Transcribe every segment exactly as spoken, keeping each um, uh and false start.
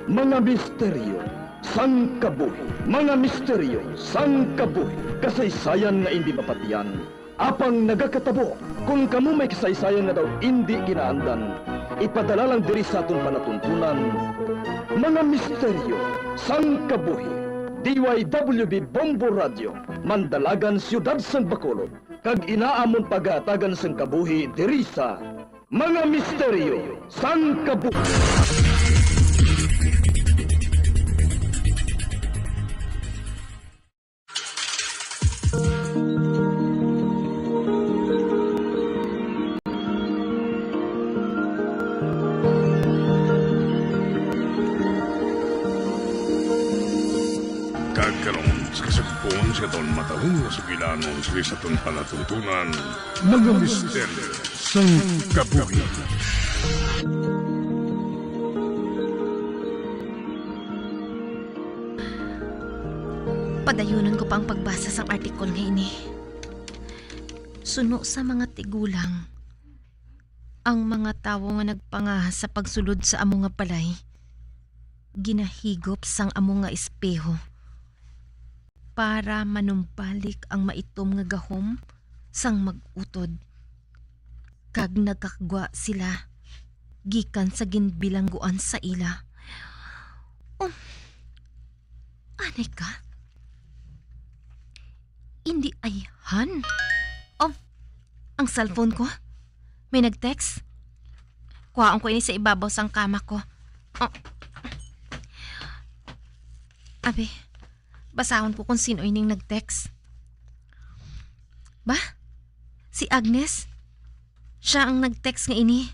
Mga misteryo sang kabuhi. Mga misteryo sang kabuhi. Kasaysayan nga indi mapatian, apang nagakatabo kon kamo may kasaysayan nga daw indi ginaandan. Ipadala lang diri sa aton palatuntunan, Mga Misteryo sang Kabuhi. D Y W B Bombo Radio, Mandalagan, Siyudad sang Bacolod, kag ina amon pagahatagan sang kabuhi diri sa Mga Misteryo sang Kabuhi. Kag karon, sa kasagpon sa aton matalom nga sugilanon sa aton palatuntunan, Mga Misteryo sang Kabuhi. Padayunon ko pa ang pagbasa sang article nga ini. Suno sa mga tigulang, ang mga tawo nga nagpangaha sa pagsulod sa amo nga balay ginahigop sang amo nga espeho para manumbalik ang maitom nga gahom sang mag-utod, kag nagakagwa sila gikan sa ginbilangguan sa ila. Um, anay ka? Indi ayhan. Oh, ang cellphone ko. May nag-text. Kuhaon ko ini sa ibabaw sang kama ko. Oh. Abi, basahon ko kung sino ining nag-text. Ba? Si Agnes? Siya ang nag-text nga ini.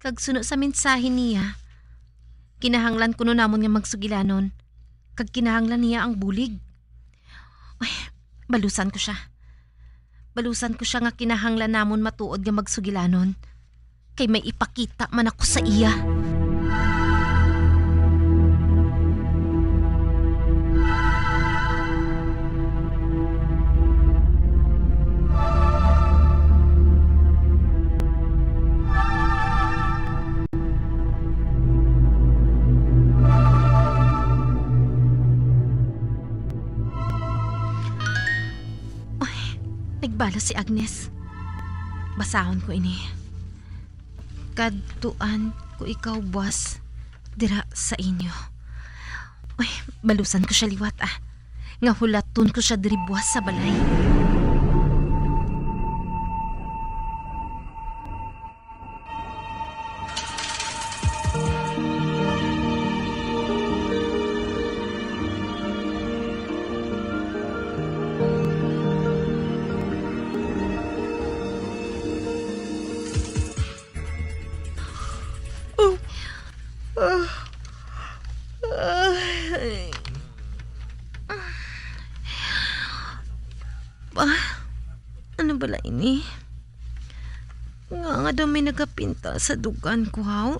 Kag suno sa mensahe niya, kinahanglan kuno namon nga magsugilanon, kag kinahanglan niya ang bulig. Ay, balusan ko siya. Balusan ko siya nga kinahanglan namon matuod nga magsugilanon, kay may ipakita man ako sa iya. Ay, nagbalos si Agnes. Basahon ko ini. Kadtuan ko ikaw buas dira sa inyo. Uy, balusan ko siya liwat, ah. Nga hulaton ko siya diri buas sa balay. Oh. Ah. Ay. Ba? Ano bala ini? Nga, nga daw may nagapinta sa dugan ko, haw?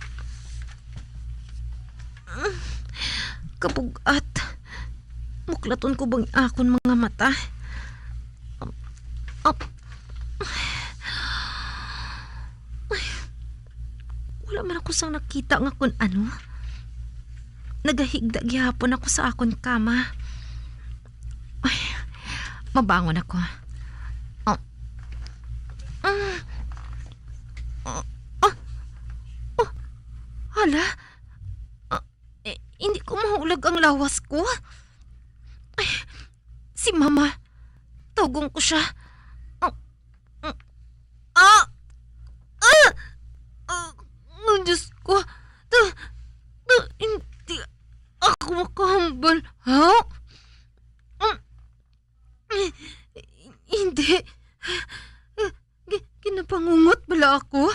Kabug-at. Muklaton ko bang akon mga mata? Ap-, Ay, wala man ako sang nakita nga kun ano. Nagahigda gihapon ako sa akon kama. Ay, mabangon ako. Oh. Ah. Ah. Ah. Oh. Hala? Ah, eh, hindi ko mahulag ang lawas ko. Ay, si Mama. Tawgon ko siya. Ah. Ah! Ah! Ah! Oh, Diyos ko! Ta, ta, hindi ako makahambal, ha? Mm. Hindi. Gi-, ginapangungot bala ako?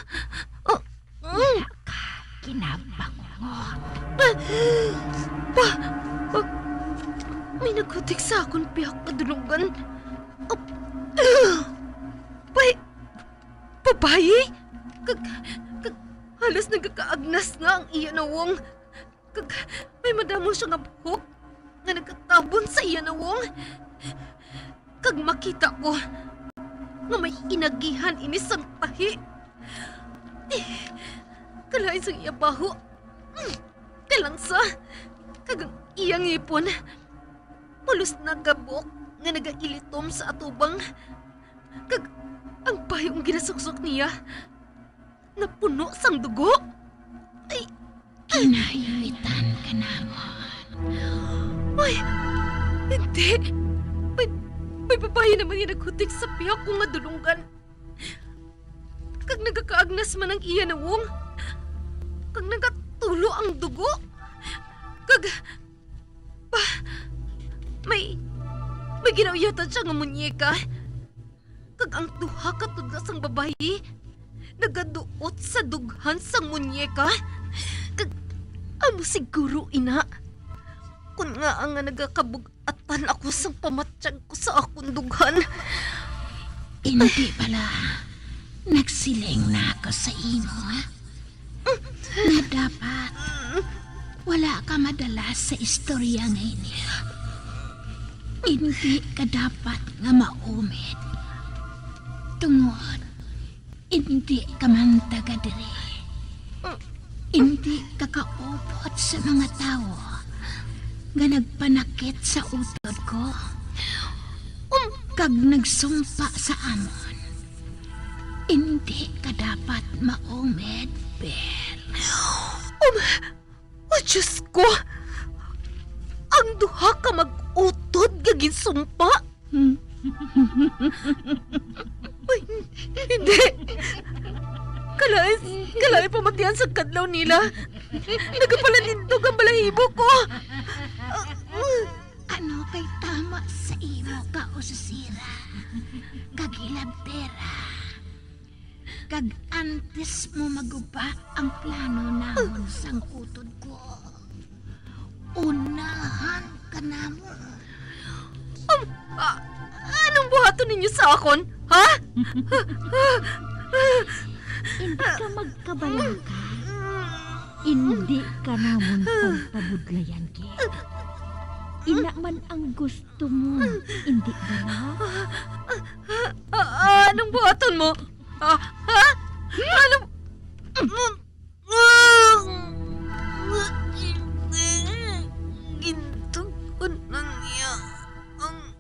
Oh, mm. Wala ka ginapangungot. Ah! Pa, pa, may naghutik sa akon pihak nga dulugan. Ah! Pay, Babayi? Kag, kag halos nagakaagnas nga ang iya nawong. Kag may madamo siya nga buhok nga nagakabon sa iya nawong. Kag makita ko nga may inagihan ini sang tahi. Kalain sang iya baho. langsa, kag ang iya ngipon pulos nagabok nga nagailitom sa atubang, kag ang payong ginasuksok niya napuno sang dugo. Ay, ay. Ginahingwitan ka namon. Ay, hindi. May, may babayi naman nga naghutik sa pihak ko nga dulonggan. Kag nagakaagnas man ang iya nawong. Kag nagatulo ang dugo. Kag, pa, may, may ginauyatan siya nga muñeca. Kag ang duha ka tudlo sang babayi nagaduot sa dughan sang muñeca. Kag amo siguro ina, kun ngaa nga nagakabug-atan ako sang pamatyag ko sa akon dughan. Indi bala nagsiling na ako sa imo nga dapat wala ka madala sa istorya nga ini. Indi ka dapat nga maumid, tungod indi ka man taga diri. Indi ka kaupod sa mga tawo nga nagpanakit sa utod ko kag nagsumpa sa amon. Indi ka dapat maumid, Bel. Um, oh, Diyos ko! Ang duha ka mag-utod nga ginsumpa? Ay, hindi. Kalain, kalain pamatian sa kadlaw nila. Nagapalanindog ang balahibo ko. Ano kay tama sa imo, kaususira, kag hilabtera? Kag antes mo maguba ang plano namon sang utod ko, unahan ka namon. Um, ah, anong buhaton ninyo sa akon, ha? Hindi ka magkabalaka. Hindi ka namon pagpabudlayan, Kit. Ina man ang gusto mo, hindi ba na? Ah, ah, anong buhaton mo? Ah, ha? Anong... Gintugon na niya ang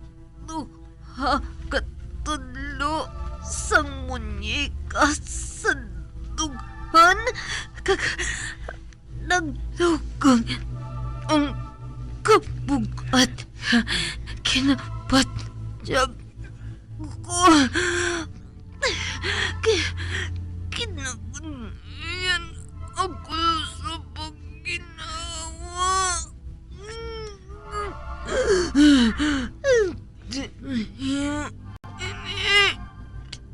duha ka tudlo sang muñeca sa dughan, kag nagdugang ang kabug-at. Kinapatyag ko. Ki-, kinabudlayan ako sa pagginhawa. Hindi,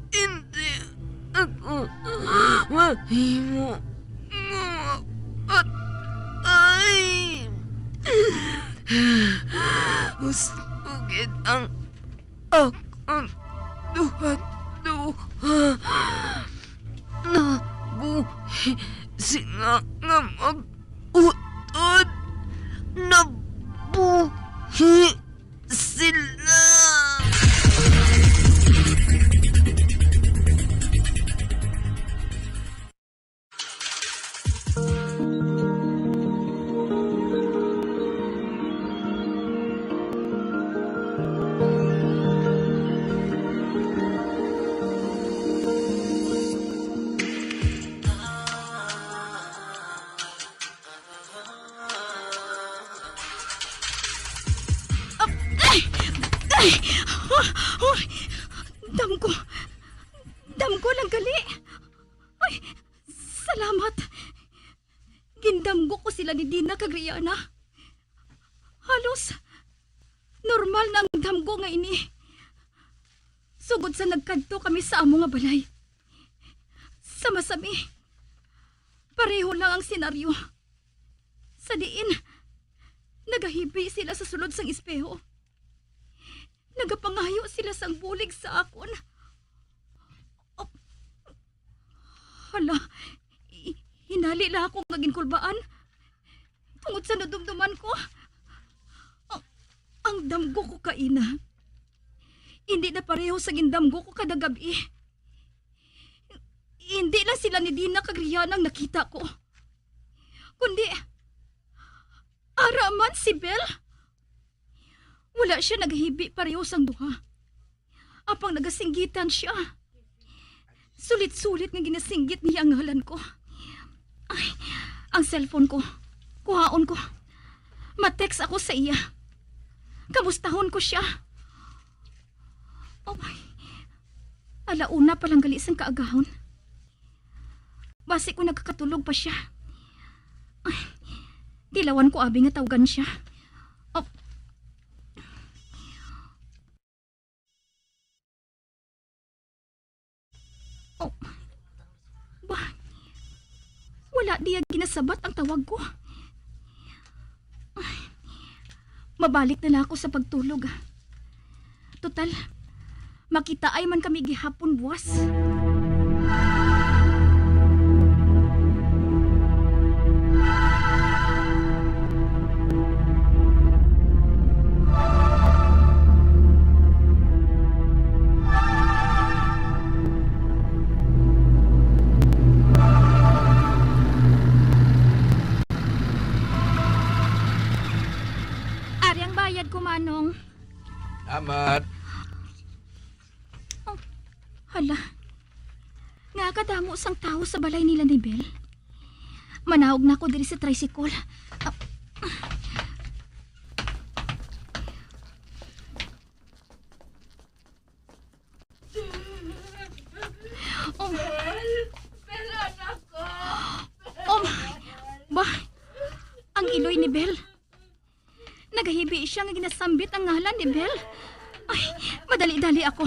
hindi ako mahimo nga mapatay. Gusto ko gid ang akon duha-duha nabuhi sila nga mag-utod. Nabuhi sila. Ay! Ay! Damgo! Damgo lang gali! Ay! Salamat! Gindamgo ko sila ni Dina kag Riana. Halos normal na ang damgo nga ini. Sugod sa nagkadto kami sa amo nga balay. Sa masami, pareho lang ang senaryo. Sa diin, nagahibi sila sa sulod sang espeho. Nagapangayo sila sang bulig sa akon. Hala, i-, hinali la ako nga ginkulbaan. Tungod sa nadumduman ko, ang, ang damgo ko kaina. Hindi na pareho sa gindamgo ko kada gab-i. Hindi lang sila ni Dina kag Riana ang nakita ko, kundi man si Bel? Wala siya nagahibi pareho sang duha. Apang nagasinggitan siya. Sulit-sulit nga ginasinggit niya ang ngalan ko. Ay, ang cellphone ko. Kuhaon ko. Ma-text ako sa iya. Kamustahon ko siya. Oh, ala una pa lang gali sang kaagahon. Basi ko nagakatulog pa siya. Ay, tilawan ko abi nga tawgan siya. Oh. Oh. Ba, wala diya ginasabat ang tawag ko. Ay, mabalik na lang ako sa pagtulog, ah. Total, makitaay man kami gihapon buwas. Ari ang bayad ko, Manong. Salamat. Oh, hala. Nga kadamo sang tawo sa balay nila ni Bel. Manawag na ako diri sa tricycle. Ah. Oh. Oh, ba? Ang iloy ni Bel. Nagahibi siya nga ginasambit ang ngalan ni Bel. Ay, madali-dali ako.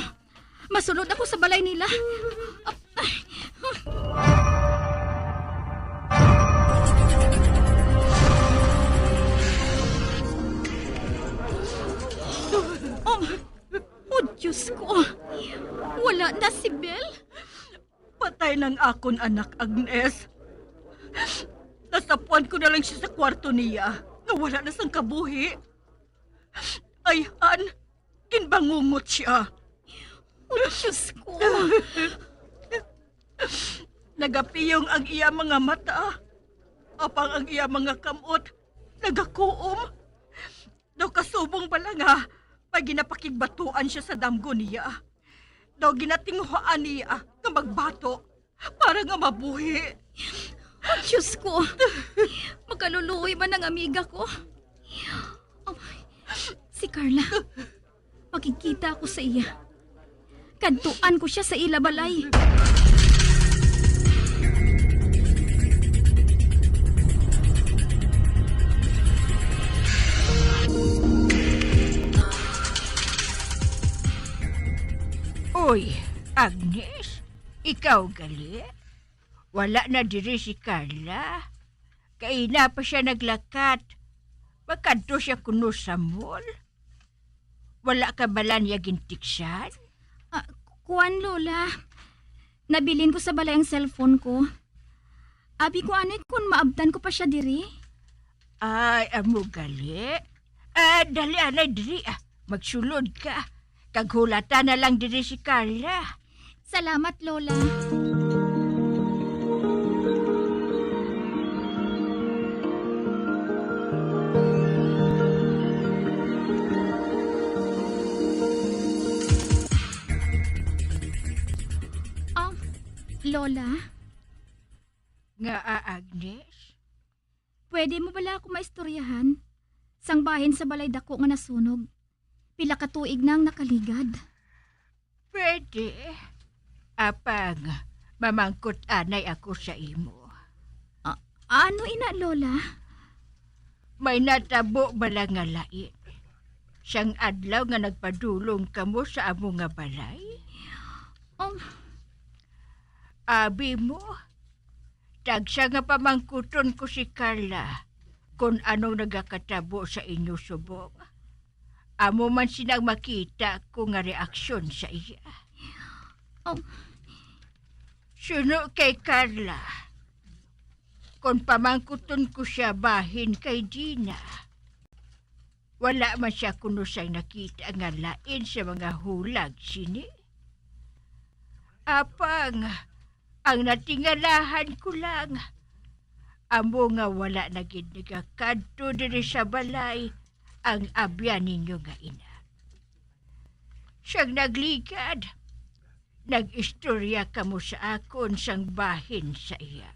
Masulod ako sa balay nila. Oh, oh, Diyos ko. Wala na si Bel. Patay nang akon anak, Agnes. Nasapuan ko na lang siya sa kwarto niya, nga wala na sang kabuhi. Ayhan, ginbangungot siya. Oh, Diyos ko. Nagapiyong ang iya mga mata, apang ang iya mga kamot nagakuom. Daw kasubong bala nga may ginapakigbatuan siya sa damgo niya. Daw ginatinguhaan niya nga magbato para nga mabuhi. Oh, Diyos ko! Makaluluoy man ang amiga ko. Oh, si Carla. Makigkita ako sa iya. Kadtuan ko sia sa ila balay. Uy, Agnes, ikaw gali? Wala na diri si Carla. Kaina pa sia naglakat. Makadto sia kuno sa mall. Wala ka bala niya gintiksan? Ah, kuwan, Lola. Nabilin ko sa balay ang cellphone ko. Abi ko anay kun maabtan ko pa sia diri. Ay, amo gali. Ah, dali anay diri, ah. Magsulod ka. Kag hulata na lang diri si Carla. Salamat, Lola. Ah, Lola? Ngaa, Agnes? Pwede mo bala ako maistoryahan? Sang bahin sa balay dako nga nasunog. Pila ka tuig na ang nakaligad. Pwede. Apang, mamangkot anay ako sa imo. A-, ano ina, Lola? May natabo bala nga lain sang adlaw nga nagpadulong kamo sa amo nga balay? Um, Abi mo, tagsa nga pamangkuton ko si Carla kon anong nagakatabo sa inyo subong. Amo man sina ang makita ko nga reaksyon sa iya. Oh. Suno kay Carla, kon pamangkuton ko sia bahin kay Dina, wala man sia kuno siyang nakita nga lain sa mga hulag sini. Apang, ang natingalahan ko lang, amo nga wala na gid nagakadto diri sa balay ang abyan ninyo nga ina. Siyang nagligad, nag-istorya kamo sa akon sang bahin sa iya.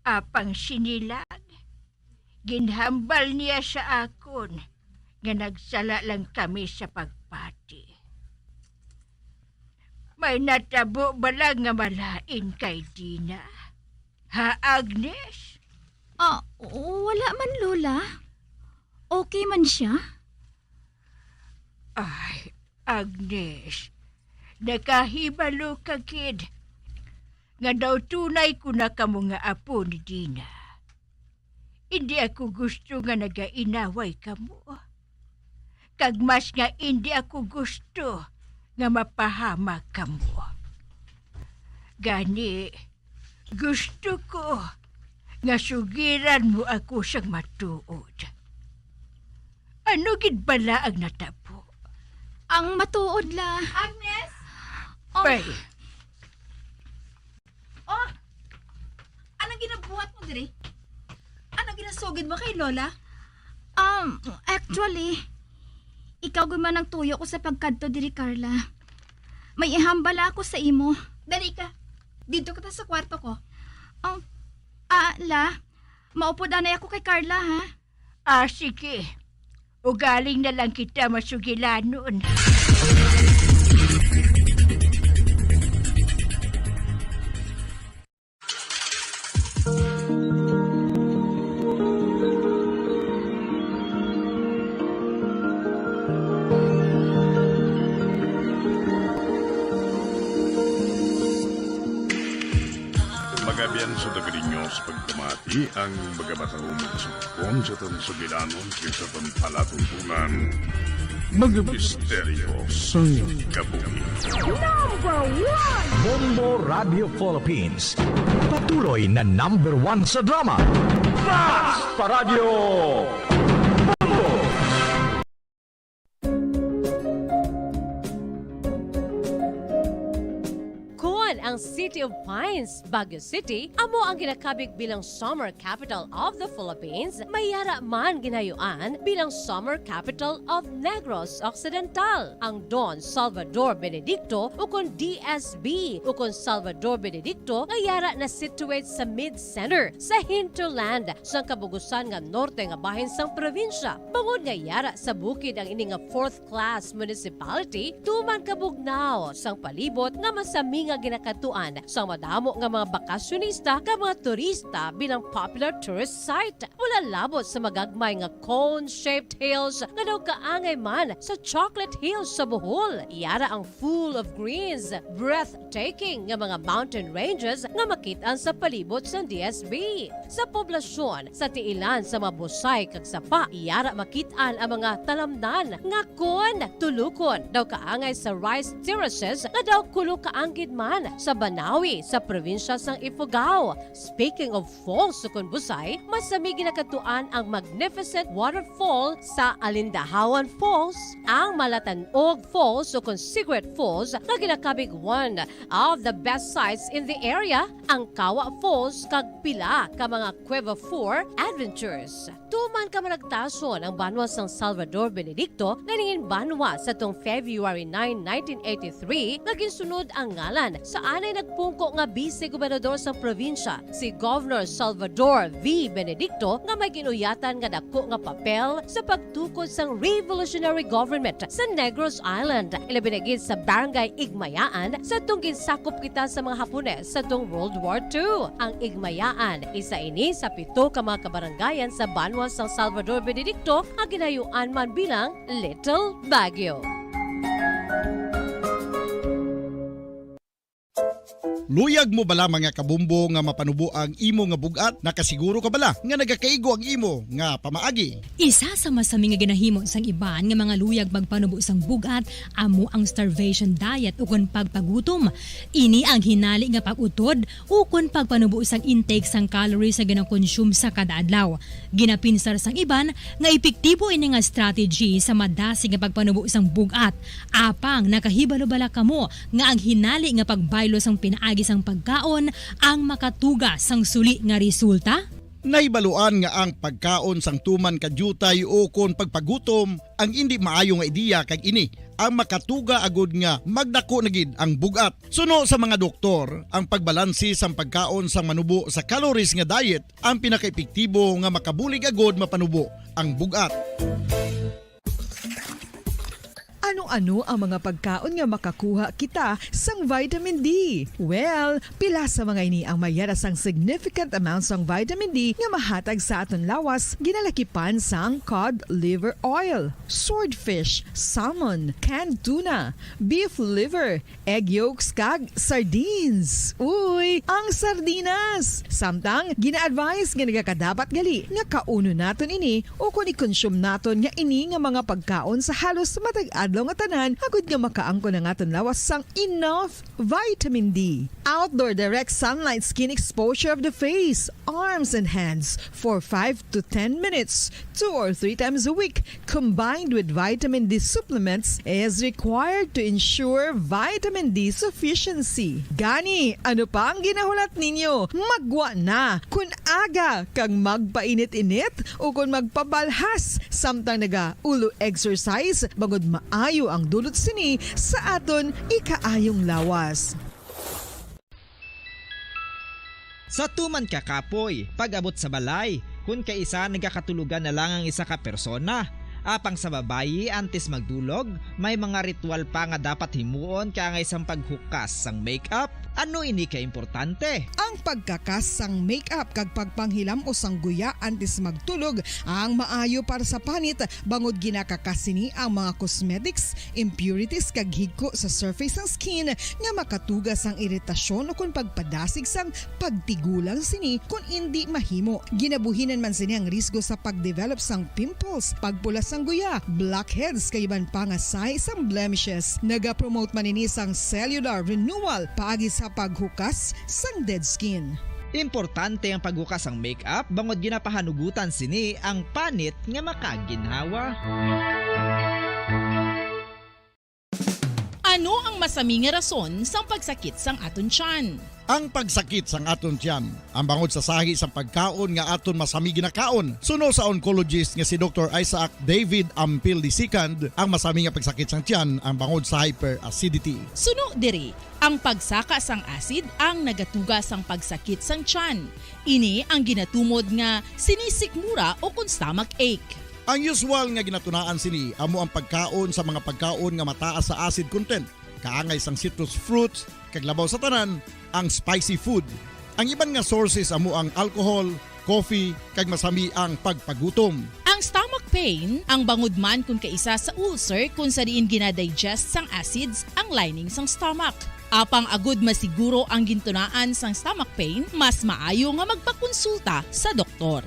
Apang sini lang, ginhambal niya sa akon nga nagsala lang kami sa pagpati. May natabo bala nga malain kay Dina? Ha, Agnes? Ah, wala man, Lola. Okay man siya. Ay, Agnes, nakahibalo ka gid nga daw tunay ko na kamo nga apo ni Dina. Indi ako gusto nga nagainaway kamo. Kag mas nga indi ako gusto nga mapahamak kamo. Gani, gusto ko nga sugiran mo ako sang matuod. Ano gid bala ang natabo? Ang matuod la. Agnes? Oh. Pay. Oh! Anong ginabuhat mo diri? Anong ginasugid mo kay Lola? Um, actually, ikaw gid man ang tuyo ko sa pagkadto diri, Carla. May ihambal ako sa imo. Dali ka. Didto kita sa kwarto ko. Um, ah, la, maupod anay ako kay Carla, ha? Ah, sige. Ugaling na lang kita masugilanon. Mga abyan, sa daga ninyo sa pagpamati ang mga matahumog sa kon sa aton sugilanon kag sa aton palatuntunan, mga misteryo sang kabuhi. Number one! Bombo Radio Philippines, patuloy na number one sa drama. Fast pa Radyo Bombo! Kon ang City of Pines, Baguio City, amo ang ginakabig bilang Summer Capital of the Philippines, may yara man ginayuan bilang Summer Capital of Negros Occidental. Ang Don Salvador Benedicto, ukon D S B, ukon Salvador Benedicto, nga yara na-situate sa mid-center, sa hinterland, sang kabugusan nga norte nga bahin sang probinsya, bangod nga yara sa bukid ang ini nga fourth class municipality, tuman kabugnaw sang palibot nga masami nga ginakadtuan sang madamo nga mga bakasyonista kag mga turista bilang popular tourist site. Wala labot sa magagmay nga cone-shaped hills nga daw kaangay man sa Chocolate Hills sa Bohol. Yara ang full of greens, breathtaking nga mga mountain ranges nga makit-an sa palibot sang D S B. Sa poblasyon, sa tiilan sa mga busay kag sapa, yara makit-an ang mga talamnan nga kon tulukon daw kaangay sa rice terraces nga daw kulo kaanggid man sa Banawi sa probinsya sang Ifugao. Speaking of falls ukon busay, masami ginakadtuan ang magnificent waterfall sa Alindahawan Falls, ang Malatanog Falls ukon Cigarette Falls nga ginakabig one of the best sights in the area, ang Kawa Falls kag pila ka mga Cueva Four adventures. Tuman kamaragtason ang banwa sang Salvador Benedicto nga nangin banwa sa tung February nine, nineteen eighty-three, nga ginsunod ang ngalan sa anay nagpungko nga bise gobernador sang probinsya, si Governor Salvador V. Benedicto, nga may ginuyatan nga dako nga papel sa pagtukod sang revolutionary government sa Negros Island, ilabi na gid sa Barangay Igmayaan, sa tung ginsakop kita sa mga Hapones sa tung World War Two. Ang Igmayaan, isa ini sa pito ka mga kabarangayan sa banwa sang Salvador Benedicto nga ginayuan man bilang Little Baguio. Luyag mo bala, mga kabombo, nga mapanubo ang imo nga bug-at? Nakasiguro ka bala nga nagakaigo ang imo nga pamaagi? Isa sa masami nga ginahimo sang iban nga mga luyag magpanubo sang bug-at amo ang starvation diet ukon pagpagutom. Ini ang hinali nga pag-utod ukon pagpanubo sang intake sang calories nga ginakonsume sa kada adlaw. Ginapinsar sang iban nga epektibo ini nga strategy sa madasig nga pagpanubo sang bug-at. Apang nakahibalo bala kamo nga ang hinali nga pagbaylo sang pinaagi Isang pagkaon ang makatuga sang suli nga resulta? Nahibaluan nga ang pagkaon sang tuman ka diutay ukon pagpagutom ang indi maayo nga ideya, kag ini ang makatuga agud nga magdako na gid ang bug-at. Suno sa mga doktor, ang pagbalanse sang pagkaon sang manubo sa calories nga diet ang pinakaepektibo nga makabulig agud mapanubo ang bug-at. Ano-ano ang mga pagkaon nga makakuha kita sang vitamin D? Well, pila sa mga ini ang mayara sang significant amount sang vitamin D nga mahatag sa aton lawas, ginalakipan sang cod liver oil, swordfish, salmon, canned tuna, beef liver, egg yolks, kag sardines. Uy, ang sardinas! Samtang, gina-advise nga nagakadapat gali nga kaunon naton ini ukon i-consume naton nga ini nga mga pagkaon sa halos matag adlaw nga tanan, agud nga makaangkon ang aton lawas sang enough vitamin D. Outdoor direct sunlight skin exposure of the face, arms, and hands for five to ten minutes, two or three times a week, combined with vitamin D supplements, is required to ensure vitamin D sufficiency. Gani, ano pa ang ginahulat ninyo? Magwa na! Kun aga kag magpainit-init ukon magpabalhas samtang nagaulo exercise, bangod maayo ang dulot sini sa aton ikaayong lawas. Sa tuman ka kapoy, pag-abot sa balay, kun kaisa nagakatulogan na lang ang isa ka persona. Apang sa babayi, antes magdulog, may mga ritual pa nga dapat himuon kaangay sang paghukas sang makeup. Ano ini ka importante? Ang pagkakas sang makeup kag pagpanghilam-os sang guya antes magtulog ang maayo para sa panit, bangod ginakakas sini ang mga cosmetics, impurities, kag higko sa surface sang skin nga makatuga sang iritasyon ukon pagpadasig sang pagtigulang sini kon indi mahimo. Ginabuhinan man sini ang risgo sa pagdevelop sang pimples, pagpula sang guya, blackheads, kag iban pa nga sahi sang blemishes. Nagapromote man ini sang cellular renewal paagi sa paghukas sang dead skin. Importante ang paghukas sang makeup bangod ginapahanugutan sini ang panit nga makaginhawa. Ano ang masami nga rason sang pagsakit sang aton tiyan? Ang pagsakit sang aton tiyan, ang bangod sa sahi sang pagkaon nga aton masami ginakaon. Suno sa oncologist nga si Doktor Isaac David Ampil the second, ang masami nga pagsakit sang tiyan ang bangod sa hyperacidity. Suno diri, ang pagsaka sang acid ang nagatuga sang pagsakit sang tiyan. Ini ang ginatumod nga sinisikmura ukon stomach ache. Ang usual nga ginatunaan sini amo ang pagkaon sa mga pagkaon nga mataas sa acid content, kaangay sang citrus fruits, kag labaw sa tanan, ang spicy food. Ang iban nga sources amo ang alcohol, coffee, kag masami ang pagpagutom. Ang stomach pain, ang bangod man kon kaisa sa ulcer, kon sa diin gina-digest sang acids ang lining sang stomach. Apang agud masiguro ang gintunaan sang stomach pain, mas maayo nga magpakonsulta sa doktor.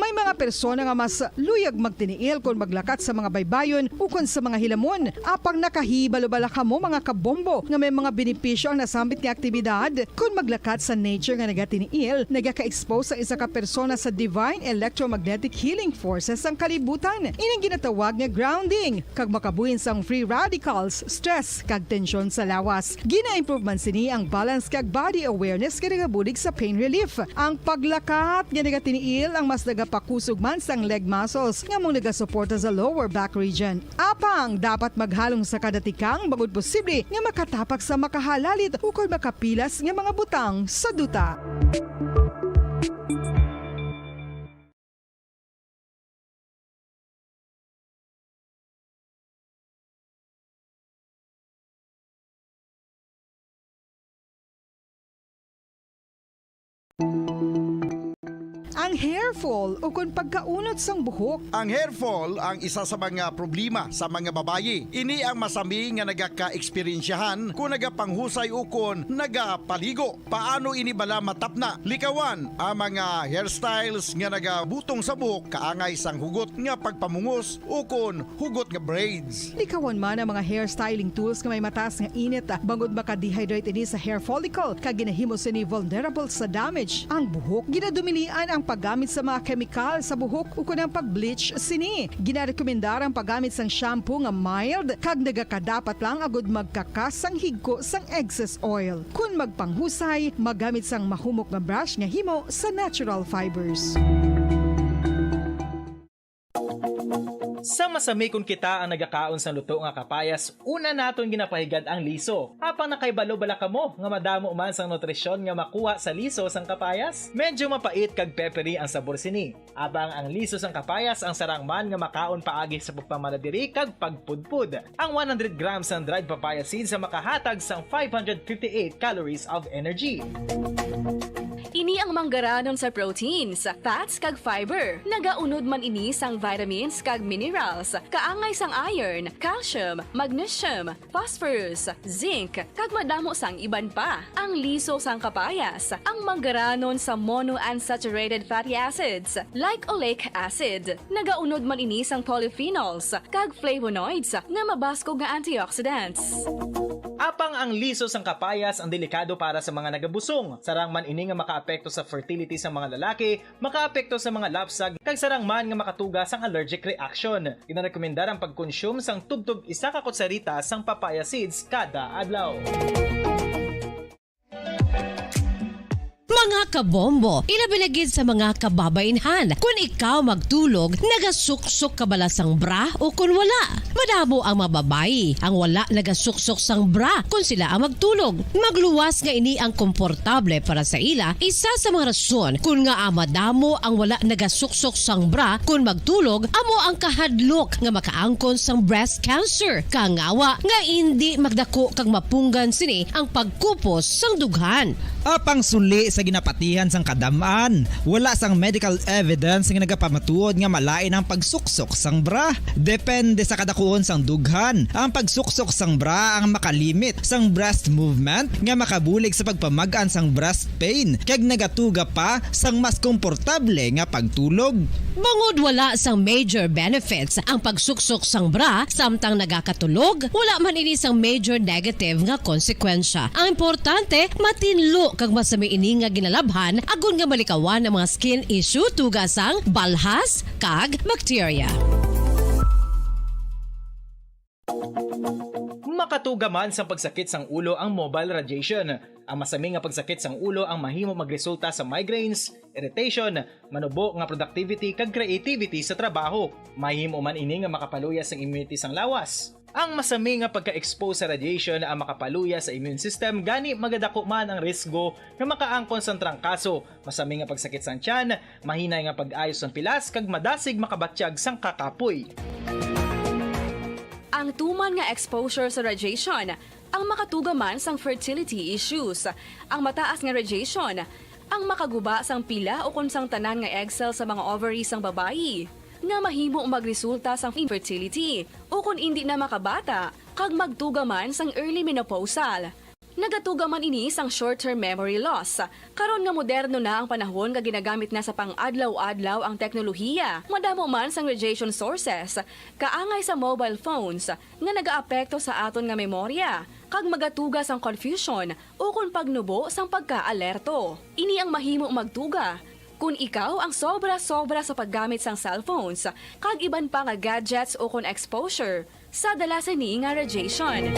May mga persona nga mas luyag magtiniil kon maglakat sa mga baybayon ukon sa mga hilamon. Apang nakahibalo bala kamo, mga kabombo, nga may mga benepisyo ang nasambit nga aktibidad? Kon maglakat sa nature nga nagatiniil, nagaka-expose ang isa ka persona sa divine electromagnetic healing forces sang kalibutan. Ini ang ginatawag nga grounding, kag makabuhin sang free radicals, stress, kag tensyon sa lawas. Gina-improve man sini ang balance kag body awareness nga nagabulig sa pain relief. Ang paglakat nga nagatiniil ang mas nagapakusog man sang leg muscles nga amo ang nagasuporta sa lower back region. Apang dapat maghalong sa kada tikang bangod posible nga makatapak sa makahalalit ukon makapilas nga mga butang sa duta. Ang hair fall ukon pagkaunot sang buhok. Ang hair fall ang isa sa mga problema sa mga babayi. Ini ang masami nga nagaka-eksperyensyahan kon nagapanghusay ukon nagapaligo. Paano ini bala matapna? Likawan ang mga hairstyles nga nagabutong sa buhok kaangay sang hugot nga pagpamungos ukon hugot nga braids. Likawan man ang mga hair styling tools nga may mataas nga init, bangod maka-dehydrate ini sa hair follicle kag ginahimo sini vulnerable sa damage. Ang buhok, ginadumilian ang pag Gamit sa mga kemikal sa buhok ukon ang pag-bleach sini. Ginarekomendar ang paggamit sang shampoo nga mild kag nagakadapat lang agud magkakas sang higko sang excess oil. Kon magpanghusay, magamit sang mahumok nga brush nga himo sa natural fibers. Sa masami kon kita ang nagakaon sang luto nga kapayas, una naton ginapahigad ang liso. Apang nakahibalo bala kamo nga madamo man sang nutrisyon nga makuha sa liso sang kapayas? Medyo mapait kag peppery ang sabor sini. Apang ang liso sang kapayas ang sarang man nga makaon paagi sa pagpamala diri kag pagpudpod. Ang one hundred grams sang dried papaya seeds ang makahatag sang five hundred fifty-eight calories of energy. Ini ang manggaranon sa proteins, fats kag fiber. Nagaunod man ini sang vitamins kag minerals, kaangay sang iron, calcium, magnesium, phosphorus, zinc, kag madamo sang iban pa. Ang liso sang kapayas, ang manggaranon sa monounsaturated fatty acids, like oleic acid. Nagaunod man ini sang polyphenols kag flavonoids nga mabaskog nga antioxidants. Apang ang liso sang kapayas ang delikado para sa mga nagabusong. Sarang man ini nga makaapekto sa fertility sang mga lalaki, makaapekto sa mga lapsag, kag sarang man nga makatuga sang allergic reaction. Ginarekomendar ang pagkonsume sang tubtob isa ka kutsarita sang papaya seeds kada adlaw. Mga kabombo, ilabi na gid sa mga kababainhan. Kun ikaw magtulog, nagasuksok ka bala sang bra o kun wala? Madamo ang mga babayi ang wala nagasuksok sang bra kun sila ang magtulog. Magluwas nga ini ang komportable para sa ila, isa sa mga rason kun ngaa madamo ang wala nagasuksok sang bra kun magtulog amo ang kahadlok nga makaangkon sang breast cancer. Kangawa nga indi magdako kag mapunggan sini ang pagkupos sang dughan. Apang suli sa ginapatihan sang kadam-an, wala sang medical evidence nga nagapamatuod nga malain ang pagsuksok sang bra. Depende sa kadakuon sang dughan, ang pagsuksok sang bra ang makalimit sang breast movement nga makabulig sa pagpamag-an sang breast pain kag nagatuga pa sang mas komportable nga pagtulog. Bangod wala sang major benefits ang pagsuksok sang bra samtang nagakatulog, wala man ini sang major negative nga konsekwensya. Ang importante, matinlo kag masami ini nga ginalabhan agod nga malikawan ang mga skin issue tuga sang balhas kag bakterya. Makatuga man sang pagsakit sang ulo ang mobile radiation. Ang masami nga pagsakit sang ulo ang mahimo magresulta sa migraines, irritation, manubo nga productivity kag creativity sa trabaho. Mahimo man ini nga makapaluya sang immunity sang lawas. Ang masami nga pagka-expose sa radiation ang makapaluya sa immune system, gani magadako man ang risgo nga makaangkon sang trangkaso, masami nga pagsakit sang tiyan, mahinay nga pag-ayo sang pilas kag madasig makabatyag sang kakapoy. Ang tuman nga exposure sa radiation ang makatuga man sang fertility issues. Ang mataas nga radiation ang makaguba sang pila ukon sang tanan nga egg cell sa mga ovary sang babayi, nga mahimo magresulta sang infertility ukon indi na makabata kag magtuga man sang early menopausal. Nagatuga man ini sang short-term memory loss. Karon nga moderno na ang panahon nga ginagamit na sa pang-adlaw-adlaw ang teknolohiya, madamo man sang radiation sources, kaangay sa mobile phones, nga nagaapekto sa aton nga memorya kag magatuga sang confusion ukon pagnubo sang pagka-alerto. Ini ang mahimo magtuga kon ikaw ang sobra-sobra sa paggamit sang cellphones kag iban pa nga gadgets ukon exposure sa dala sini nga radiation.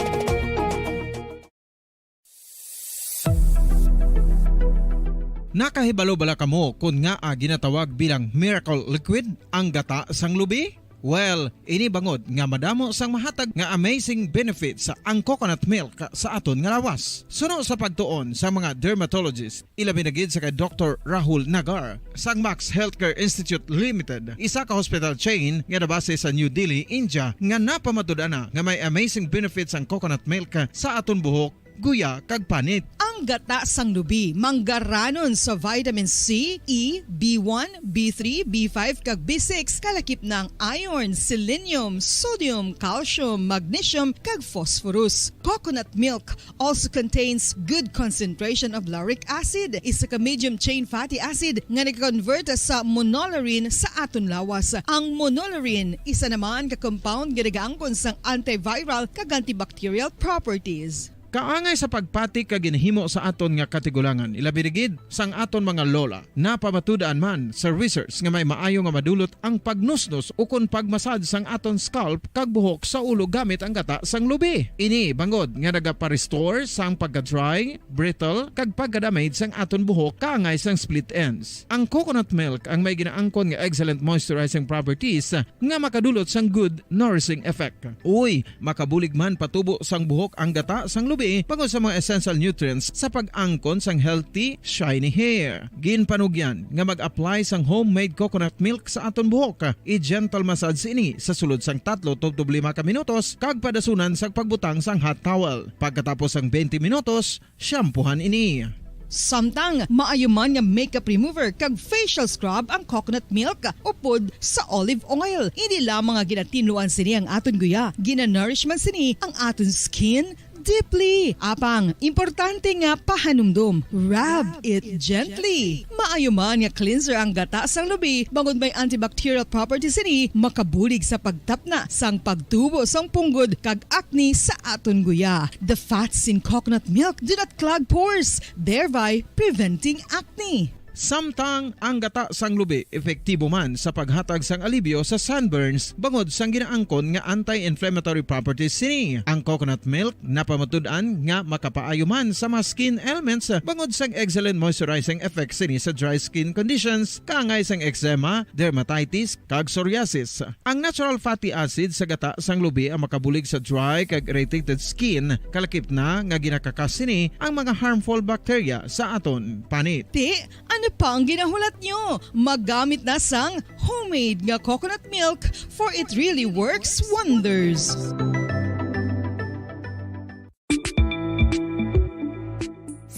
Nakahibalo bala kamo kon ngaa ginatawag bilang miracle liquid ang gata sang lubi? Well, ini bangod nga madamo sang mahatag nga amazing benefits ang coconut milk sa aton nga lawas. Suno sa pagtuon sa mga dermatologist, ilabi na gid sa kay Doktor Rahul Nagar sang Max Healthcare Institute Limited, isa ka hospital chain nga nabase sa New Delhi, India, nga napamatud-an na nga may amazing benefits ang coconut milk sa aton buhok, guya, kag panit. Ang gata sang lubi manggaranon sa vitamin C, E, B one, B three, B five, kag B six, kalakip na ang iron, selenium, sodium, calcium, magnesium, kag phosphorus. Coconut milk also contains good concentration of lauric acid, isa ka medium chain fatty acid nga nag-convert sa monolaurin sa aton lawas. Ang monolaurin isa naman ka compound nga nagaangkon sang antiviral kag antibacterial properties. Kaangay sa pagpati kag ginhimo sa aton nga katigulangan, ilabi na gid sang aton mga lola. Napamatud-an man sa research nga may maayo nga madulot ang pagnusnos ukon pagmasad sang aton scalp kag buhok sa ulo gamit ang gata sang lubi. Ini bangod nga nagapa-restore sang pagka-dry, brittle, kag pagka-damage sang aton buhok kaangay sang split ends. Ang coconut milk ang may ginaangkon nga excellent moisturizing properties nga makadulot sang good nourishing effect. Uy, makabulig man patubo sang buhok ang gata sang lubi bangod sa mga essential nutrients sa pag-angkon sang healthy, shiny hair. Ginpanugyan nga mag-apply sang homemade coconut milk sa aton buhok. I-gentle massage ini sa sulod sang tatlo tubtob lima ka minutos kag padasunan sang pagbutang sang hot towel. Pagkatapos sang twenty minutos, shampoohan ini. Samtang maayo man nga makeup remover kag facial scrub ang coconut milk upod sa olive oil. Hindi lamang nga ginatinluan sini ang aton guya, ginanourish man sini ang aton skin deeply. Apang, importante nga pahanumdom, rub it gently. Maayo man nga cleanser ang gata sang lubi bangod may antibacterial properties sini, makabulig sa pagtapna sang pagtubo sang punggod kag acne sa aton guya. The fats in coconut milk do not clog pores, thereby preventing acne. Samtang ang gata sang lubi epektibo man sa paghatag sang alibyo sa sunburns bangod sang ginaangkon nga anti-inflammatory properties sini. Ang coconut milk napamatud-an nga makapaayo man sa mga skin ailments bangod sang excellent moisturizing effects sini sa dry skin conditions, kaangay sang eczema, dermatitis, kag psoriasis. Ang natural fatty acid sa gata sang lubi ang makabulig sa dry kag irritated skin, kalakip na nga ginakakas sini ang mga harmful bacteria sa aton panit. Ti, ano pa ang ginahulat nyo? Magamit na sang homemade nga coconut milk, for it really works wonders.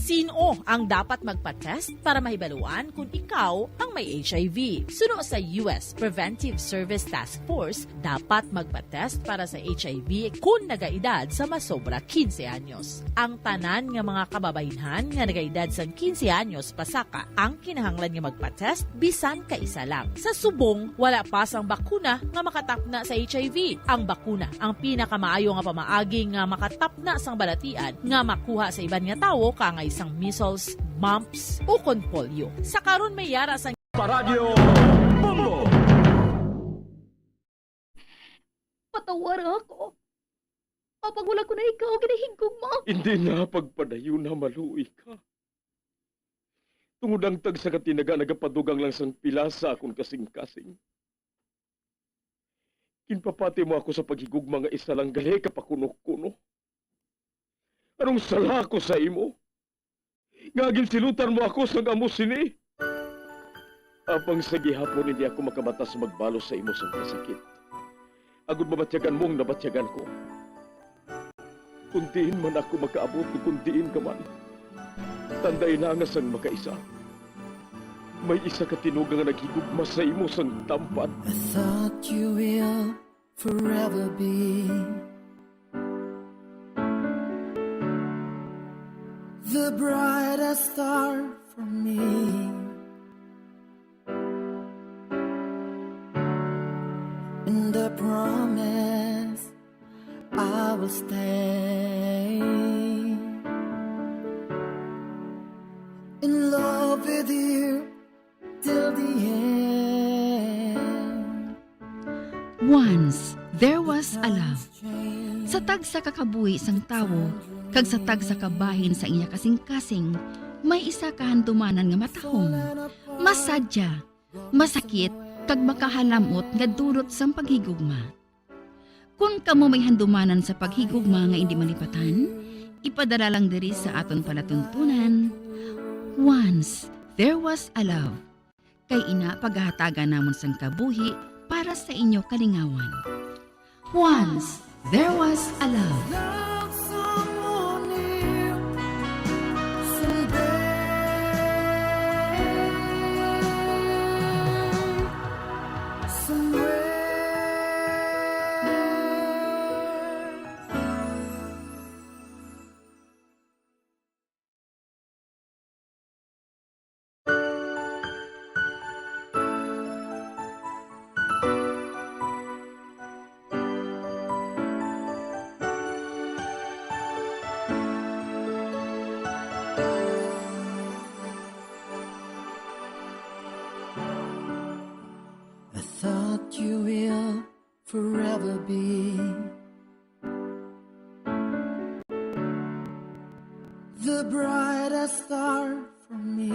Sino ang dapat magpa-test para mahibaluan kung ikaw ang may H I V? Suno sa U S Preventive Service Task Force, dapat magpa-test para sa H I V kon nagaedad sa masobra quince anyos. Ang tanan nga mga kababaynhan nga nagaedad sang quince anyos pasaka ang kinahanglan nga magpa-test bisan kaisa lang. Sa subong, wala pa sang bakuna nga makatapna sa H I V. Ang bakuna ang pinakamaayo nga pamaagi nga makatapna sang balatian nga makuha sa iban nga tawo, kaangay sang measles, mumps, ukon polio. Sa karon may yara sang Paradyo Bombo! Patawara ako. Apang wala ko na ikaw ginahigugma. Hindi na pagpadayon na maluoy ka. Tungod ang tagsa ka tinaga nagapadugang lang sang pila sa akon kasing-kasing. Ginpapati mo ako sa paghigugma nga isa lang gali ka pakuno-kuno. Anong sala ko sa imo? Nga ginsilutan mo ako sang amo sini? Apang sa gihapon hindi ako makabata sa magbalos sa imo sang kasakit, agod mabatyagan mo ang nabatyagan ko. Kung diin man ako makaabot, kung diin ka man, tandai na nga sang makaisa, may isa ka tinuga nga naghigugma sa imo sang tampad. I thought you will forever be the brightest star for me. And I promise I will stay in love with you till the end. Once there was a love. Sa tagsa ka kabuhi sang tawo kag sa tagsa ka bahin sa iya kasing-kasing, may isa ka handumanan nga matahom, masadya, masakit, kag makahalam-ot nga dulot sang paghigugma. Kon kamo may handumanan sa paghigugma nga indi malipatan, ipadala lang diri sa aton palatuntunan. Once there was a love. Kay ina pagahatagan namon sang kabuhi para sa inyo kalingawan. Once there was a love. be the brightest star for me,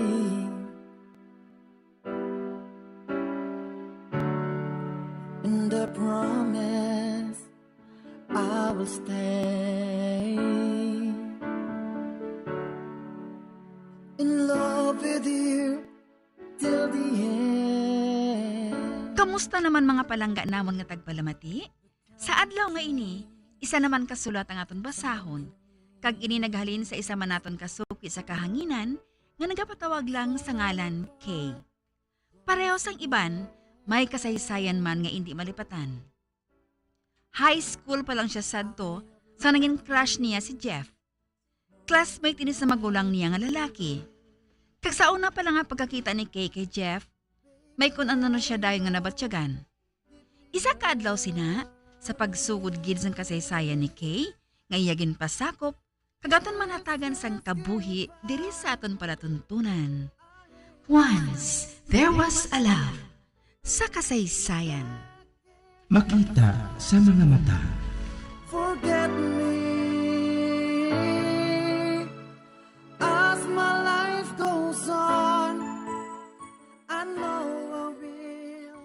and I promise I will stay in love with you till the end. Kamusta naman, mga palangga namon nga tagpalamati? Sa adlaw nga ini, isa naman ka sulat ang aton basahon, kag ini naghalin sa isa man naton ka suki sa kahanginan nga nagapatawag lang sa ngalan Kay. Pareho sang iban, may kasaysayan man nga indi malipatan. High school pa lang siya sadto sa nangin crush niya si Jeff. Classmate ini sa magulang niya nga lalaki. Kag sa una pa lang nga pagkakita ni Kay kay Jeff, may kun ano na siya dayon nga nabatyagan. Isa ka adlaw sina, sa pagsugod gid sang kasaysayan ni Kay nga iya ginpasakop, kag aton manatagan sang kabuhi diri sa aton palatuntunan. Once there was a love. Sa kasaysayan. Makita sa mga mata. Forget me as my life goes on. I know I will.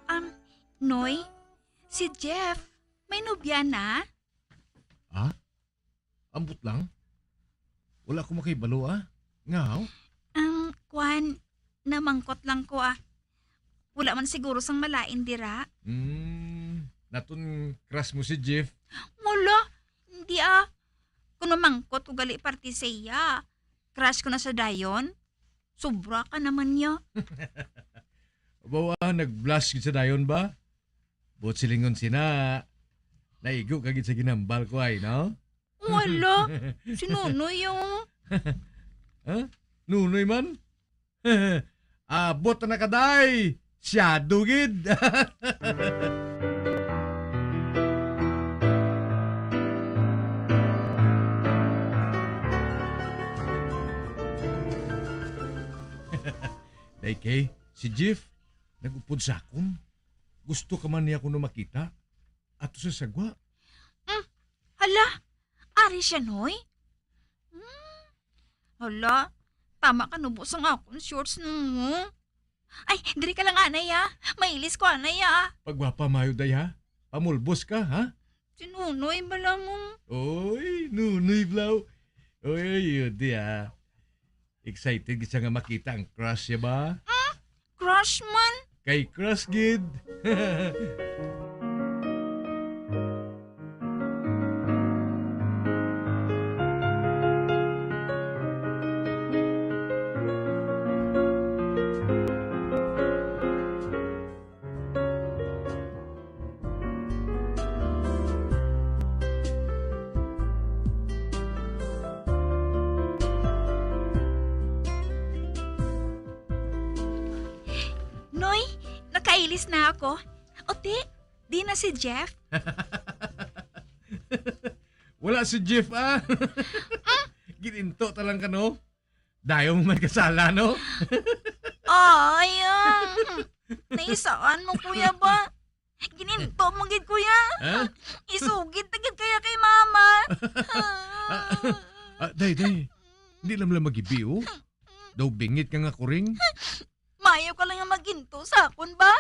Um, Noy, si Jeff, may nobya na? Ah? Ambot lang? Wala ko makahibalo, ah. Nga, oh? Ang, kwan, namangkot lang ko, ah. Wala man siguro sang malain dira. Hmm, naton crush mo si Jeff? Wala, hindi, ah. Kung mamangkot ko gali parte sa iya, crush ko na sa dayon. Sobra ka naman niya. Bawa, nag-blush gid sa dayon ba? Buot silingon sina, naigo ka gid sa ginhambal ko ay, no? Wala. Si Nunoy, oh. Ha? Nunoy man? Abot na ka, day. Siyado gid. Day Kay, si Jeff, nag-upod sa akon. Gusto ka man niya kuno makita? Ato sa sagwa. Mm. Hala, ari siya, Noy. Hmm. Hala, tama ka nubo sang akon shorts, no? Ay, diri ka lang, anay, ah. Mailis ko, anay, ah. Pagwapa, mayo, day, ha? Pamulbos ka, ha? Si Nunoy bala mo. Oy, Nunoy, blaw. Oy, yun, di, ah. Excited gid siya nga makita ang crush niya ba? Hmm? Crush man? Kay crush gid. Noy, nakailis na ako. Ote, di na si Jeff? Wala si Jeff, ah. Gininto ta lang ka, no? Dayon man kasala, no? Ay, ah. Naisaan mo, kuya, ba? Gininto mo gid, kuya. Ha? Isugid ta gid kaya kay mama. Ah, ah, day, day. Di lang lang magibi, oh. Daw bingit ka nga kuring. Mayo ka lang nga maginto sa akon ba?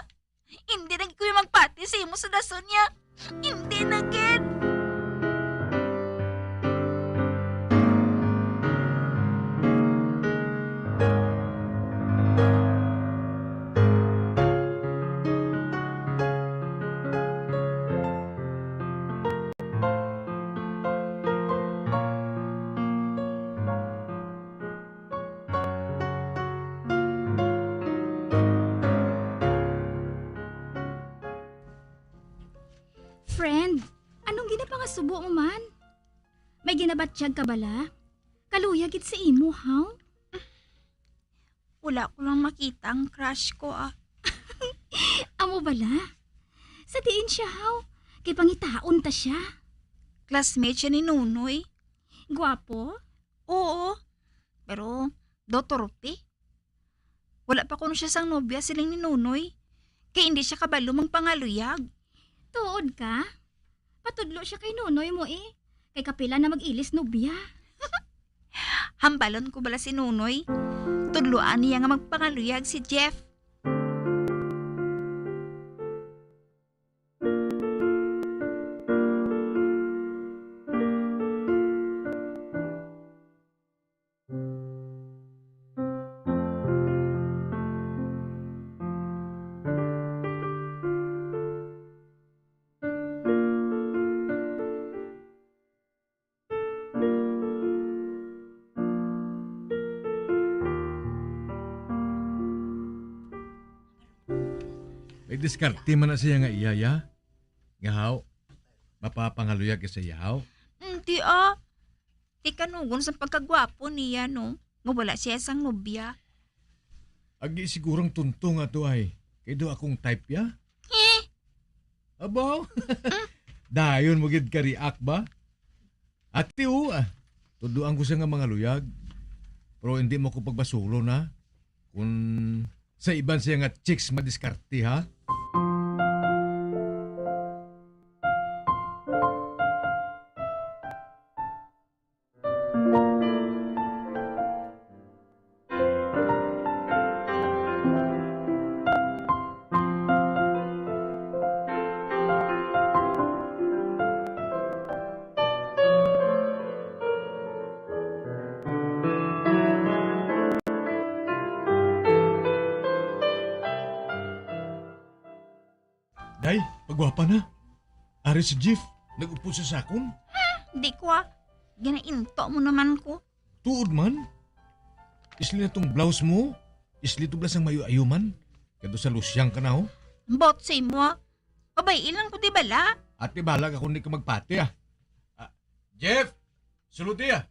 Hindi na gid ko magpati sa imo sa dason niya. Hindi na gid. Friend, anong ginapangasubo mo man? May ginabatyag ka bala? Kaluya gid sa imo, haw? Wala ko lang makita ang crush ko, ah. Amo bala? Sa diin siya, haw? Kay pangitaon ta siya. Classmate siya ni Nunoy. Gwapo? Oo. Pero, daw torpe. Wala pa kuno siya sang nobya, siling ni Nunoy. Kay hindi siya kabalo magpangaluyag. Tuod ka? Patudlo siya kay Nonoy mo, eh. Kay kapila na mag-ilis nobya. Hambalon ko bala si Nonoy? Tudloan niya nga magpangaluyag si Jeff. May diskarte man na siya nga iya, ya. Nga haw, mapapangaluyag ka sa iya, haw. Hindi, ah. Di kanugon sa pagkagwapo niya, no? Nga wala siya sang nobya. Agi sigurong tunto nga to ay. Kay daw akong type, ya. Eh? Abaw. Dayon mo gid ka react ba? Ati, o, ah. Tuduan ko siya nga mangaluyag. Pero hindi mo ko pagbasulon, ha? Kung sa iban siya nga chicks madiskarte, ha? Day, pagwapa na. Ari si Jeff, nag-upod sa sakon. Di ko, ah. Ginainto mo naman ko. Tuod man. Isli na tong blouse mo. Isli to blas ang mayo-ayo man. Kado sa lusyang ka na, oh. Bot sa imo, ah. Pabay-i lang ko, di bala? Ate, bahala ka kung di ka magpati, ah. Ah, Jeff, sulod, ah.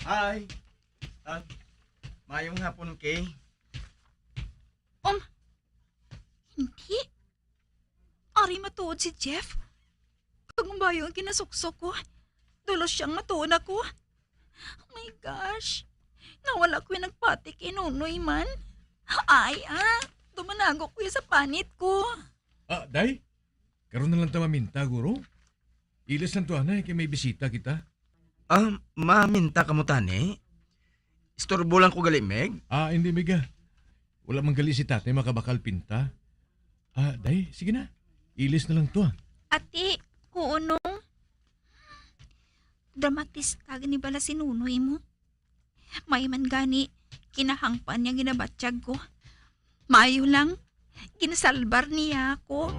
Hi. Ah, mayong hapon, Kay. Um, hindi. Ari matuod si Jeff. Kag mabayo ang kinasuksok ko. Dulo siyang matuod ako. Oh my gosh. Nawala ko yung nagpati kay Nonoy man. Ay, ah. Dumanago ko yung sa panit ko. Ah, day? Karon na lang ta maminta, guro. Ilis lang to, anay, kay may bisita kita. Ah, maminta ka mo tani? Istorbo lang ko gali, Meg? Ah, hindi, Meg, ah. Wala man gali si tatay makabakal pinta. Ah, day, sige na. Ilis na lang to, ah. Ati, kuno. Dramatista gani bala si Nunoy mo. May man gani, kinahangpan niya ginabatyag ko. Maayo lang, ginasalbar niya ako.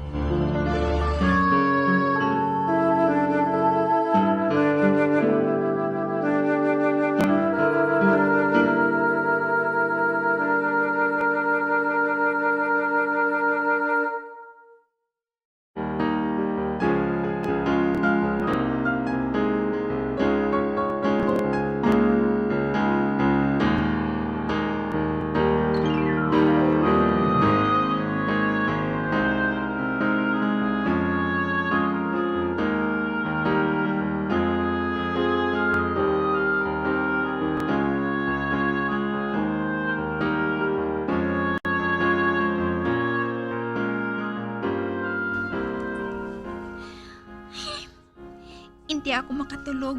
Hindi ako makatulog.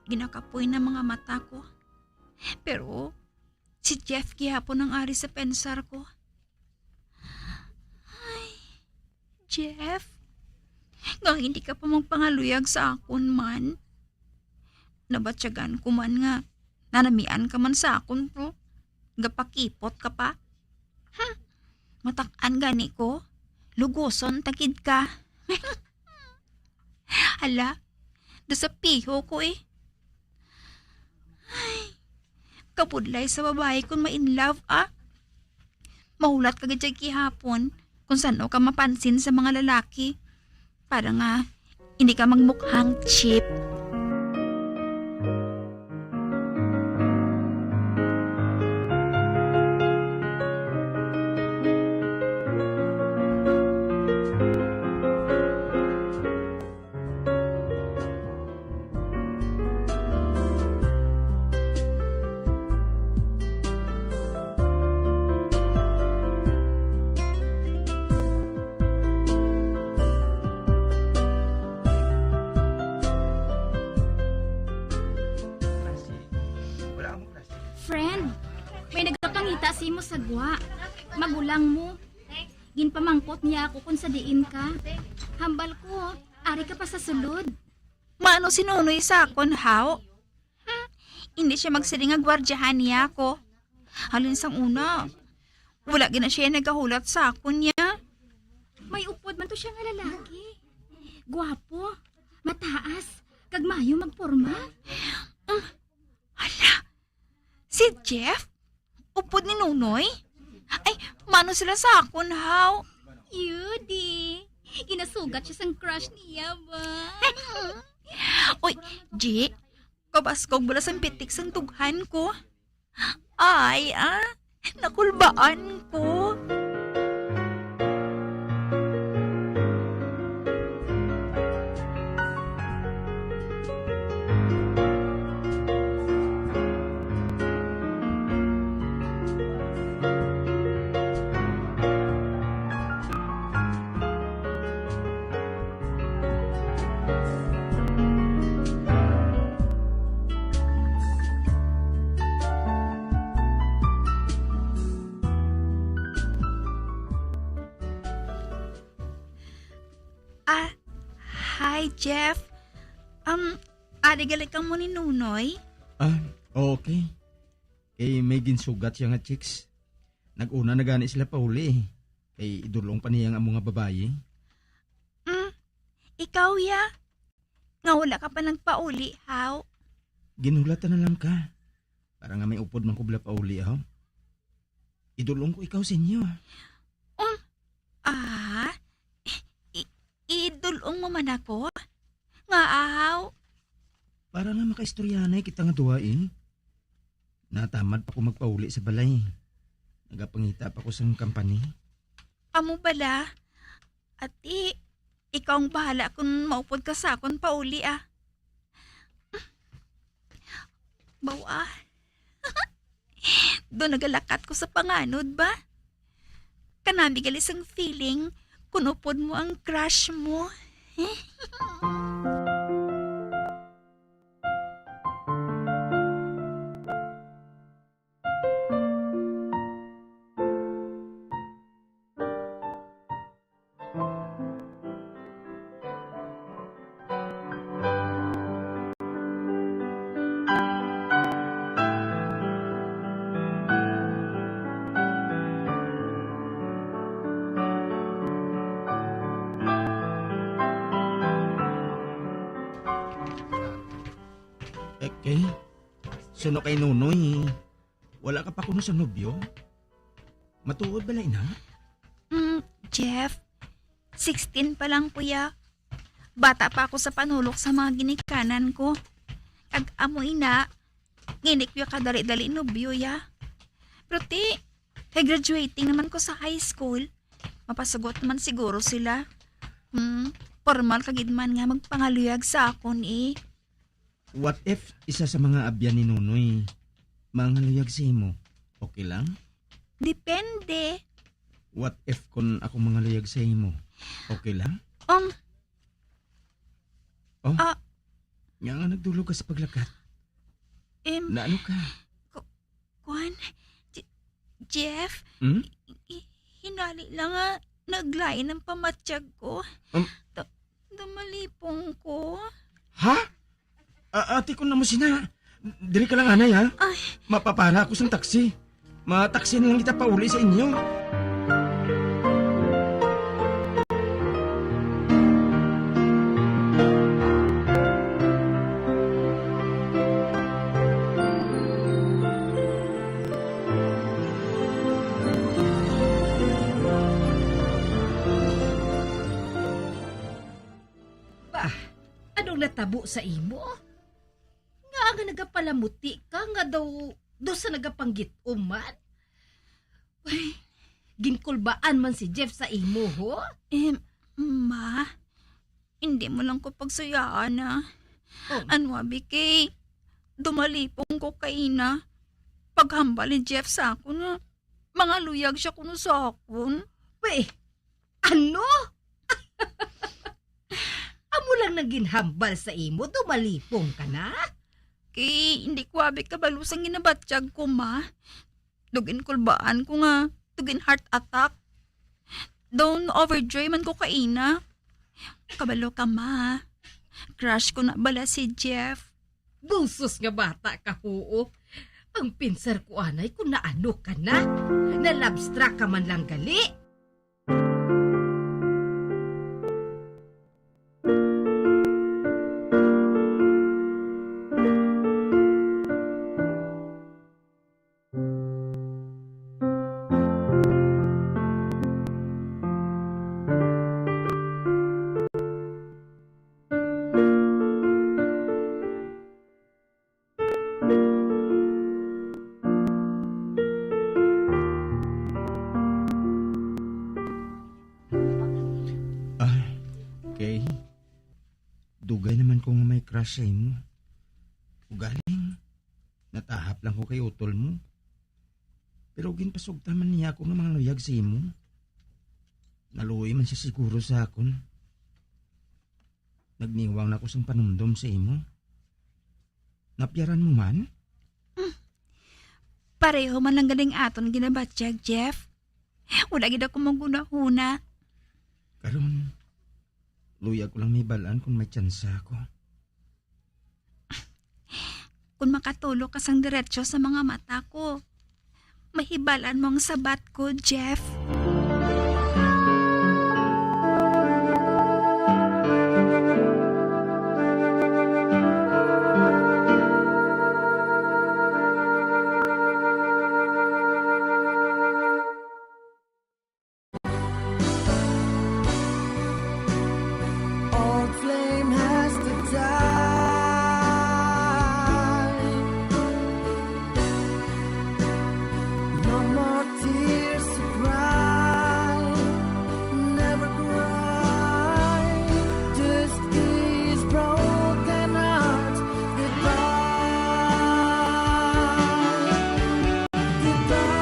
Ginakapoy na mga mata ko. Pero si Jeff gihapon ang ari sa pensar ko. Ay, Jeff, nga hindi ka pa magpangaluyag sa akon man. Nabatyagan ko man nga nanamian ka man sa akon, pero gapakipot ka pa. Hmm, matak-an gani ko. Luguson ta gid ka. Hala, nasapiho ko eh. Ay, kabudlay sa babayi kung ma-in love, ah. Mahulat ka gid gihapon kung san-o ka mapansin sa mga lalaki. Para nga, hindi ka magmukhang cheap. Friend, may nagapangita sa imo sa gwa. Magulang mo. Ginpamangkot niya ako kung sa diin ka. Hambal ko, ari ka pa sa sulod. Maano si Nonoy sa akon, haw? Hmm, hindi siya magsiling nga gwardyahan niya ako. Halin sang una, wala gina siya nagahulat sa akon niya. May upod man to siya nga lalaki. Gwapo, mataas, kag maayo magporma. Mm, hala, si Jeff? Upod ni Nonoy? Ay, mano sila sa akon, haw? Yudi, ginasugat siya sang crush niya ba? Uy, G, kabaskog bala sang pitik sang dughan ko. Ay, ah, nakulbaan ko. Ah, hi, Jeff. Um, ari gali kamo ni Nunoy? Ah, okay. Kay may ginsugat siya nga chicks. Nag-una na gani sila pauli eh. Kay idulong pa niya ang amo nga babayi. Mm, ikaw, ya? Nga wala ka pa nagpauli, haw? Ginhulatan na lang ka. Para nga may upod man ko bala pauli, haw? Idulong ko ikaw sa inyo. Um, ah? I- idulong mo man ako? Nga, ahaw? Para nga makaistoryanay kita nga duha, eh. Natamad pa ko magpauli sa balay. Nagapangita pa ko sang company. Amo bala? Ati, ikaw ang bahala kung maupod ka sa akon pauli, ah. Bawa. Do nagalakat ko sa panganod ba? Kanami gali sang feeling kun upod mo ang crush mo. Okay. Suno kay Nunoy, wala ka pa kuno sa nobyo? Matuod bala ina? Mm, Jeff, sixteen pa lang ko ya. Bata pa ako sa panulok sa mga ginikanan ko. Kag amo ina, ngini ko ya kadali-dali nobyo ya. Pero ti, kay graduating naman ko sa high school, mapasugot naman siguro sila. Hmm, formal ka gid man nga magpangaluyag sa akon eh. What if isa sa mga abyan ni Nunoy mangaluyag sa imo? Okay lang? Depende. What if kun ako mangaluyag sa imo? Okay lang? Um, Oh? Ah. Nga nga nagdulog ka sa paglakat? Em, Naano ka? Ku- Kuan? Je- Jeff? Hmm? I- i- Hinali lang nga naglain ang pamatyag ko. Um? Da- Dumalipong ko. Ha? Ah, ate, kung namo sina, diri ka lang, anay, ha? Ay. Mapapara ako sang taksi. Mataksi na lang kita pauli sa inyo. Bah, anong natabo sa imo? Nga nga nagapalamuti ka nga daw do sa nagapanggit-om man? Uy, ginkulbaan man si Jeff sa imo, ho? Em, ma, hindi mo lang ko pagsayaan, ah. Oh. Ano, abi, kay dumalipong ko kaina. Paghambal ni Jeff sa akon nga mangaluyag siya kuno sa akon. Weh, ano? Amo lang nang ginhambal sa imo, dumalipong ka na? Kay hindi ko abi kabalo sang ginabatyag ko, ma. Daw ginkulbaan ko nga daw gin-heart attack. Daw na-overjoy man ko kaina. Kabalo ka, ma. Crush ko na bala si Jeff. Bugsos nga bata ka, huo. Ang pinsar ko anay kung naano ka na. Na-love struck ka man lang gali. Ah, Kay, dugay naman ko nga may crush sa imo. Ugaling, natahap lang ko kay utol mo. Pero ginpasugta man niya ako nga mangluyag sa imo. Naluoy man siya siguro sa akon. Nagniwang na ko sang panumdom sa imo. Napyaran mo man? Mm. Pareho man lang ganing aton ginabatyag, Jeff. Wala gid ako maghunahuna. Karon, luyag ko lang mahibal-an kung may tsansa ako. Kung makatulog ka sang diretso sa mga mata ko, mahibal-an mo ang sabat ko, Jeff. Old flame has to die. No more tears to cry. Never cry. Just these broken hearts. Goodbye. Goodbye.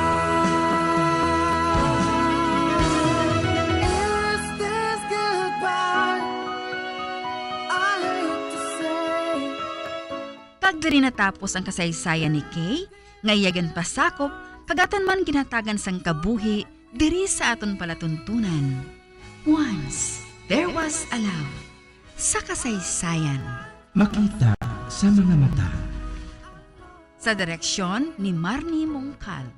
Is this goodbye? I hate to say. Kag diri natapos ang kasaysayan ni Kay, nga iya ginpasakop, kag aton man ginhatagan sang kabuhi diri sa aton palatuntunan. Once There Was a Love. Sa kasaysayan. Makita sa mga mata. Sa direksyon ni Marnie Mongcal.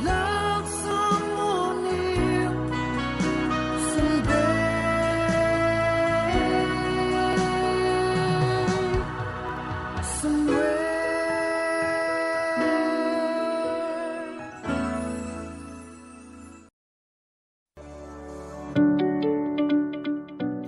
Love someone new someday, somewhere.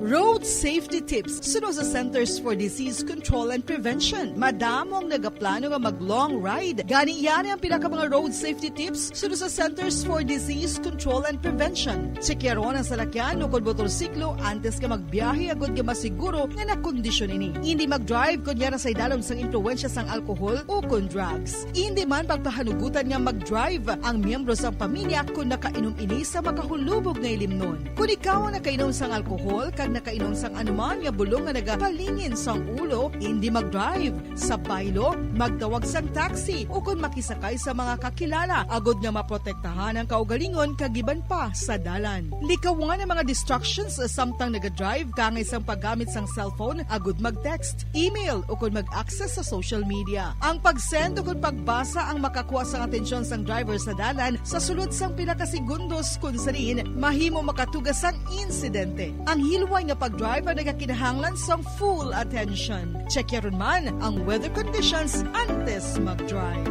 Road safety tips suno sa Centers for Disease Control and Prevention. Madamo ang nagaplano nga mag-long ride. Gani, yari ang pila ka mga road safety tips suno sa Centers for Disease Control and Prevention. Tsekyaron ang salakyan ukon motorsiklo antes nga magbiyahe agod nga masiguro nga nakondisyon ini. Indi mag-drive kon yara sa idalom sang impluwensya sang alkohol ukon drugs. Indi man pagpahanugutan nga mag-drive ang miyembro sang pamilya kon nakainom ini sa makahulubog nga ilimnon. Kon ikaw ang nakainom sang alkohol kag nakainom sang anuman nga bulong nga nagapalingin sang ulo, indi mag-drive. Sa baylo, magtawag sang taxi ukon makisakay sa mga kakilala agod nga maprotektahan ang kaugalingon kag iban pa sa dalan. Likawan ang mga distractions samtang naga-drive, kaangay sang paggamit sang cellphone agud mag-text, email, ukon mag-access sa social media. Ang pag-send ukon pagbasa ang makakuha sang atensyon sang driver sa dalan sa sulod sang pila ka segundos, kun sa diin mahimo makatuga sang insidente. Ang hilway nga pag-drive ang nagakinahanglan sang full attention. Check yaron man ang weather conditions antes mag-drive.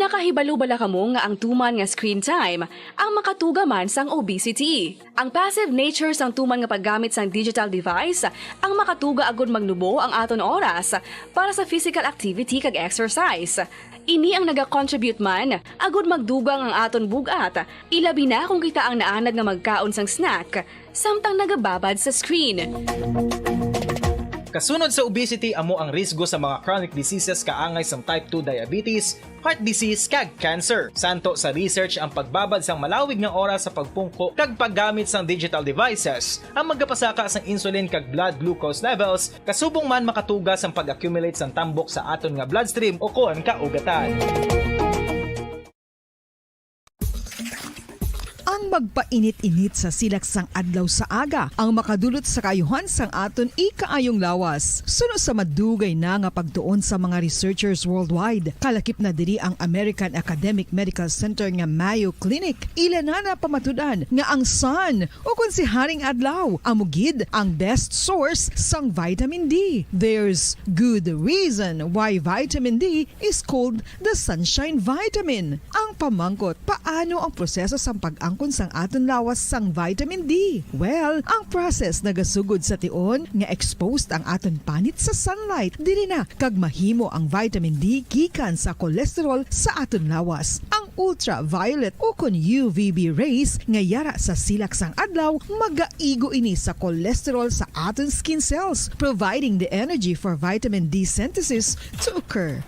Nakahibalo bala kamo nga ang tuman nga screen time ang makatuga man sang obesity? Ang passive nature sang tuman nga paggamit sang digital device ang makatuga agud magnubo ang aton oras para sa physical activity kag exercise. Ini ang nagacontribute man agud magdugang ang aton bug-at, ilabi na kon kita ang naanad nga magkaon sang snack samtang nagababad sa screen. Kasunod sa obesity, amo ang risgo sa mga chronic diseases kaangay sang type two diabetes, heart disease, kag cancer. Santo sa research ang pagbabad sang malawig nga oras sa pagpungko kag paggamit sang digital devices, ang magapasaka sang insulin kag blood glucose levels, kasubong man makatuga sang pag-accumulate sang tambok sa aton nga bloodstream ukon kaugatan. Ang magpainit-init sa silak sang adlaw sa aga ang makadulot sa kaayuhan sang aton ikaayong lawas. Suno sa madugay na nga pagtuon sa mga researchers worldwide, kalakip na diri ang American Academic Medical Center nga Mayo Clinic, ila na napamatud-an nga ang sun, ukon si Haring Adlaw, amo gid ang best source sang vitamin D. There's good reason why vitamin D is called the sunshine vitamin. Ang pamangkot, paano ang proseso sang pag-angkon sang aton lawas sang vitamin D? Well, ang process nagasugod sa tion nga exposed ang aton panit sa sunlight. Diri na kag mahimo ang vitamin D gikan sa cholesterol sa aton lawas. Ang ultraviolet ukon U V B rays nga yara sa silak sang adlaw magaigo ini sa cholesterol sa aton skin cells, providing the energy for vitamin D synthesis to occur.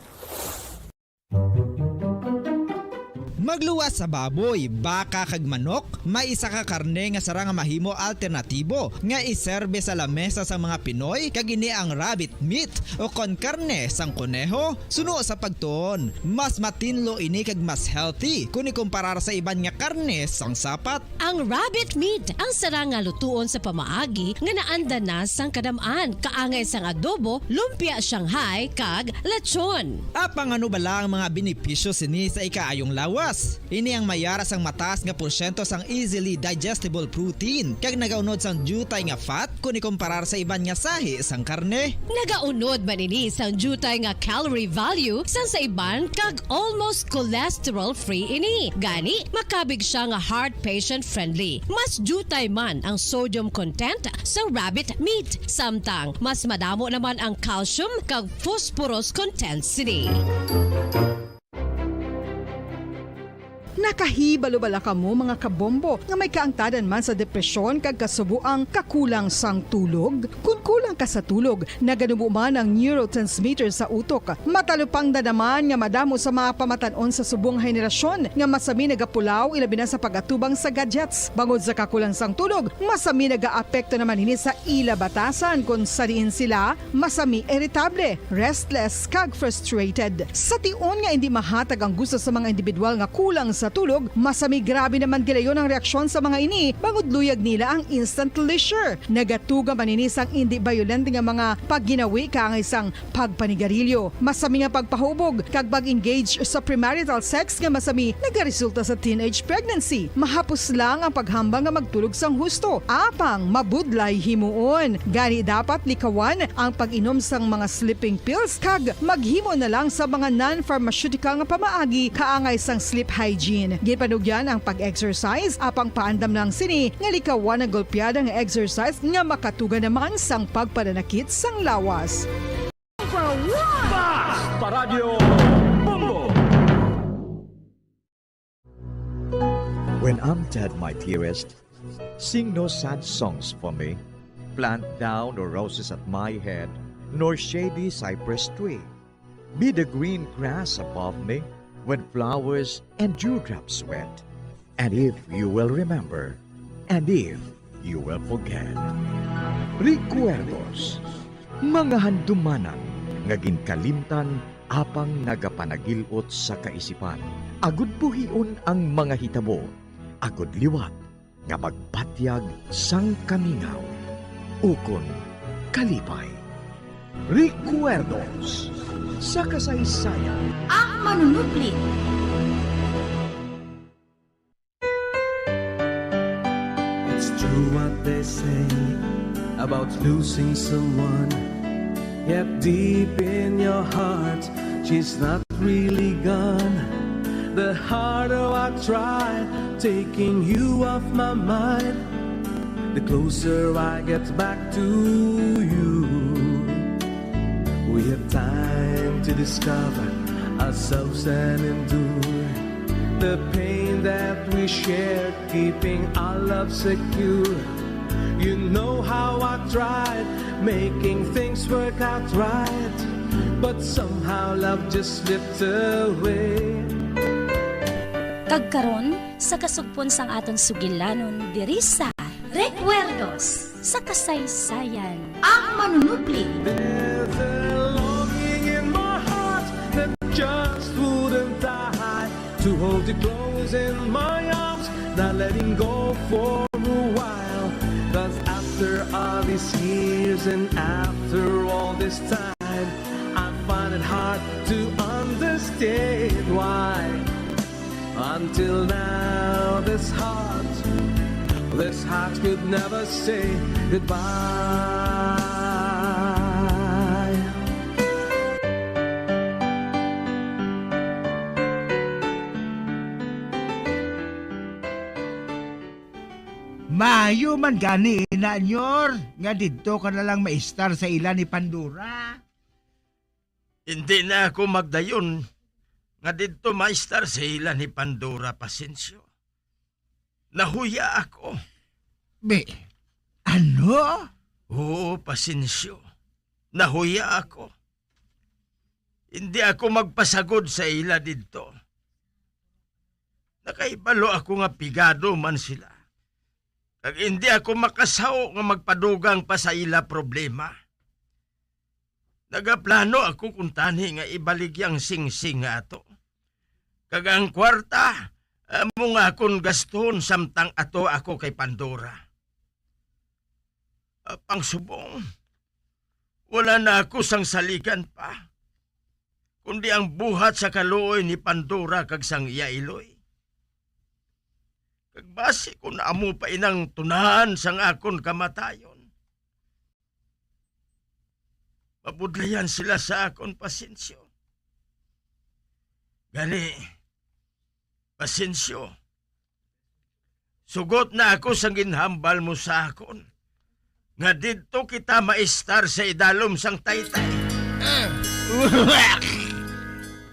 Magluwas sa baboy, baka, kag manok, may isa ka karne nga sarang nga mahimo alternatibo nga iserbe sa lamesa sang mga Pinoy, kag ini ang rabbit meat, ukon karne sang kuneho. Suno sa pagtuon, mas matinlo ini kag mas healthy kon ikumparar sa iban nga karne sang sapat. Ang rabbit meat ang sarang nga lutuon sa pamaagi nga naanda na sang kadam-an, kaangay sang adobo, lumpia Shanghai, kag lechon. Apang ano bala ang mga benepisyo sini sa ikaayong lawas? Ini ang may yara sang mataas nga porsyento sang easily digestible protein, kag nagaunod sang diutay nga fat kon ikumparar sa iban nga sahi sang karne. Nagaunod man ini sang diutay nga calorie value sang sa iban, kag almost cholesterol-free ini. Gani, makabig sia nga heart patient-friendly. Mas diutay man ang sodium content sa rabbit meat, samtang mas madamo naman ang calcium kag phosphorus content sini. Nakahibalo bala kamo, mga kabombo, nga may kaangtadan man sa depresyon kag kasuboang kakulang sang tulog? Kon kulang ka sa tulog, naganubo man ang neurotransmitter sa utok. Matalupangdan naman nga madamo sa mga pamatan-on sa subong henerasyon nga masami nagapulaw, ilabi na sa pag-atubang sa gadgets. Bangod sa kakulang sang tulog, masami nagaapekto naman ini sa ila batasan, kon sa diin sila masami iritable, restless, kag frustrated. Sa tion nga indi mahatag ang gusto sa mga individual nga kulang sa tulog, masami grabe naman gilayon ang reaksyon sa mga ini, bangod luyag nila ang instant leisure. Nagatuga man ini sang indi bayolente nga mga pagginawi kaangay sang pagpanigarilyo, masami nga pagpahubog, kag pag-engage sa premarital sex nga masami nagaresulta sa teenage pregnancy. Mahapos lang ang paghambal nga magtulog sang husto, apang mabudlay himuon. Gani, dapat likawan ang pag-inom sang mga sleeping pills kag maghimo na lang sa mga non-pharmaceutical nga pamaagi kaangay sang sleep hygiene. Ginpanugyan ang pag-exercise, apang paandam lang sini nga likawan ang golpeada nga exercise nga makatuga naman sang pagpananakit sang lawas. Number one! Basta Radyo Bombo! When I'm dead, my dearest, sing no sad songs for me. Plant thou no roses at my head, nor shady cypress tree. Be the green grass above me when flowers and dewdrops wet. And if you will remember, and if you will forget. Recuerdos, mga handumanan nga ginkalimtan apang nagapanagil-ot sa kaisipan. Agud buhion ang mga hitabo, agud liwat nga magpatyag sang kamingaw ukon kalipay. Recuerdos sa kasaysayan. Ang Manunupli. It's true what they say about losing someone. Yet deep in your heart, she's not really gone. The harder I try taking you off my mind, the closer I get back to you. We have time to discover ourselves and endure the pain that we shared, keeping our love secure. You know how I tried making things work out right, but somehow love just slipped away. Kag karon, sa kasugpon sang aton sugilanon diri sa Recuerdos sa Kasaysayan. Ang manunubli. There's a longing in my heart that just wouldn't die. To hold you close in my arms, not letting go for a while. 'Cause after all these years and after all this time, I find it hard to understand why. Until now, this heart, this heart could never say goodbye. Maayo man gani ina, Nyor, nga didto ka na lang maistar sa ila ni Pandora. Hindi na ako magdayon nga didto maistar sa ila ni Pandora, Pasensyo. Nahuya ako. Be, ano? Oo, Pasensyo. Nahuya ako. Hindi ako magpasagod sa ila didto. Nakahibalo ako nga pigado man sila. Kag hindi ako makasaho nga magpadugang pa sa ila problema. Nagaplano ako kuntani nga ibaligya ang singsing nga ato. Kag ang kwarta, amo nga akon gaston samtang ato ako kay Pandora. Apang subong, wala na ako sang saligan pa, kundi ang buhat sa kaluoy ni Pandora kag sang iya iloy. Kag basi kon amo pa inang tunahan sang akon kamatayon, mabudlayan sila sa akon, Pasensyo. Gani, Pasensyo, sugot na ako sang ginhambal mo sa akon, nga didto kita maistar sa idalom sang taytay.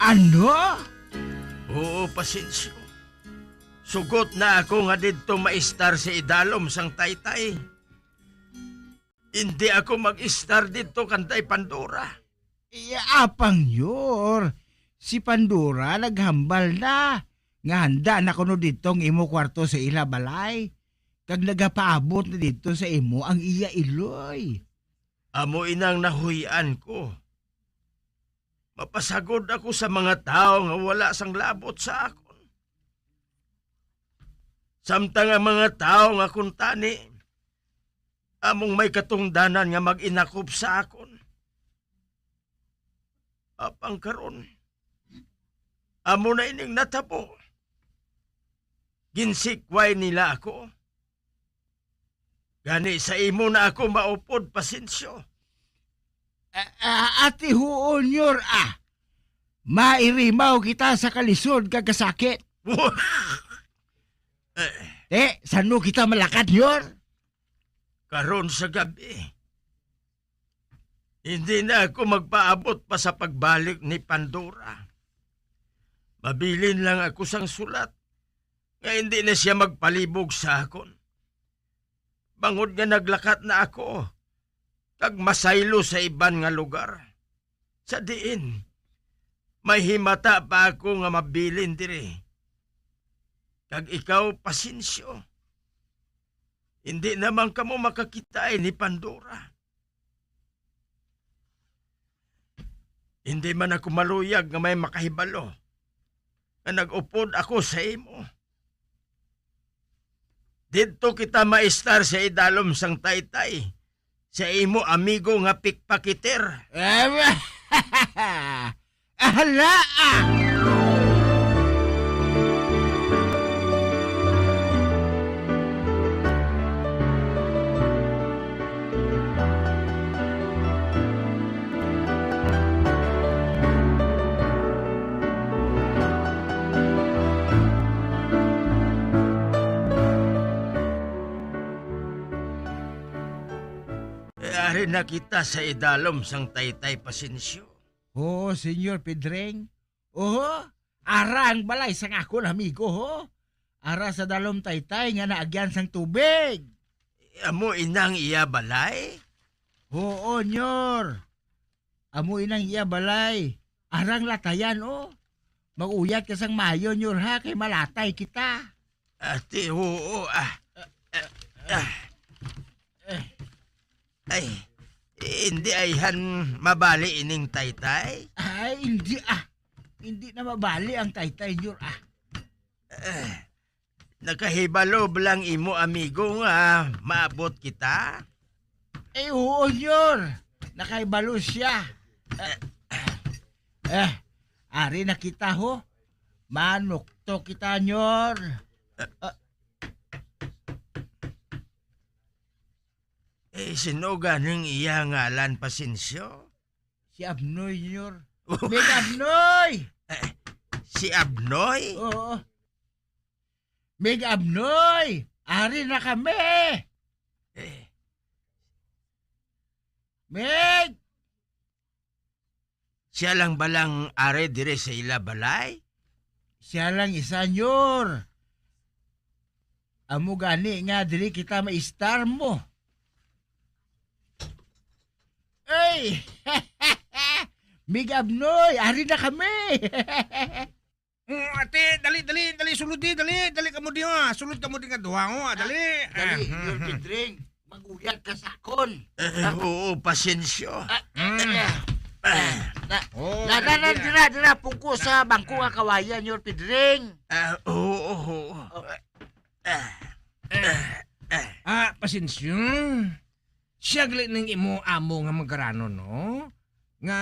Ano? Oo, Pasensyo. Sugot na ako nga didto maistar sa idalom sang taytay. Hindi ako mag-istar didto kanday Pandora. Iya, apang, Nyor, si Pandora naghambal na nga handa na kuno didto ang imo kwarto sa ila balay, kag nagapaabot na didto sa imo ang iya iloy. Amo inang nahuy-an ko. Mapasagod ako sa mga tawo nga wala sang labot sa akon. Samtang ang mga tawo nga kuntani among may katungdanan nga mag-inakop sa akon. Apang karon, amo na ining natabo. Ginsikway nila ako. Gani sa imo na ako maupod, Pasensyo. A-, a-, ati huon, Nyor, ah. Mairimaw kita sa kalisod kag kasakit. Eh. Te, sano kita malakad, Nyor? Karon sa gabi, hindi na ako magpaabot pa sa pagbalik ni Pandora. Mabilin lang ako sang sulat nga hindi na siya magpalibog sa akon. Bangod nga naglakat na ako, kag masaylo sa iban nga lugar, sa diin may himata pa ako nga mabilin diri. Kag ikaw, Pasensyo, hindi naman kamo makakitaay ni Pandora. Hindi man ako maluyag nga may makahibalo nga nag-upod ako sa imo. Didto kita maistar sa idalom sang taytay, sa imo amigo nga pikpakiter. Ahala, ah! Eh, ari na kita sa idalom sang taytay, Pasensyo. Oo, Senyor Pedreng. Oho, ara ang balay sang akon amigo, ho. Ara sa dalom taytay nga naagyan sang tubig. Amo inang iya balay? Oo, Nyor. Amo inang iya balay. Arang latayan, oh. Mag-uyat ka sang maayo, Nyor, ha, kay malatay kita. Ati, oo, ah. Ah, ah. Ay, hindi ayhan mabali ining taytay? Ay, hindi, ah. Hindi na mabali ang taytay, Nyor, ah. Eh, nakahibalo ba lang imo amigo nga maabot kita? Eh, oo, Nyor. Nakahibalo siya. Eh, eh, ari na kita, ho. Manukto kita, Nyor. Ah, Eh, sino ganing iya ngalan, Pasencio? Si Abnoy, Nyor. Mig Abnoy! Eh, si Abnoy? Oo. Mig Abnoy! Ari na kami! Eh. Mig! Siya lang ba lang ari diri sa ila balay? Siya lang isa, Nyor. Amo gani nga diri kita maistar mo. Ay! Mig Abnoy, ari na kami! Mm, ate, dali, dali, dali, sulod di, dali, dali kamo diha. Sulod kamo di nga duha, oh, ah, dali. Dali, Ah, Nyor Pedring. Mag-uyat ka sa akon. Eh, Ah. Oo, Pasencio. Ah, Mm. ah, ah, na, Oh, na, na, na, dali, dira, dira, pungko sa bangko nga kawayan, Nyor Pedring. Ah, oo, oo. Oh. Ah, ah, ah. Ah, Pasencio. Siya gali ning imo amo nga magaranon, no? Nga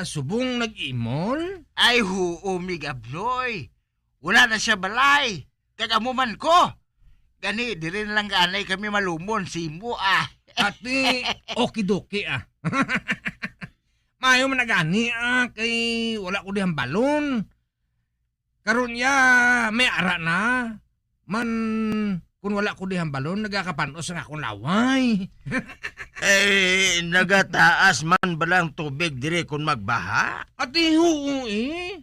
subong nag-imol? Ay, huo, Mig Abnoy. Wala na siya balay. Kag amo man ko. Gani, diri na lang gaanay kami malumon sa imo, ah. Ati, okidoki, ah. Maayo man na gani, ah, kay wala ko di hambalon. Karon ya, may ara na. Man, kun wala ko di hambalon, nagakapanos ang akong laway. Eh, nagataas man bala ang tubig diri kun magbaha? Ati, huo, eh.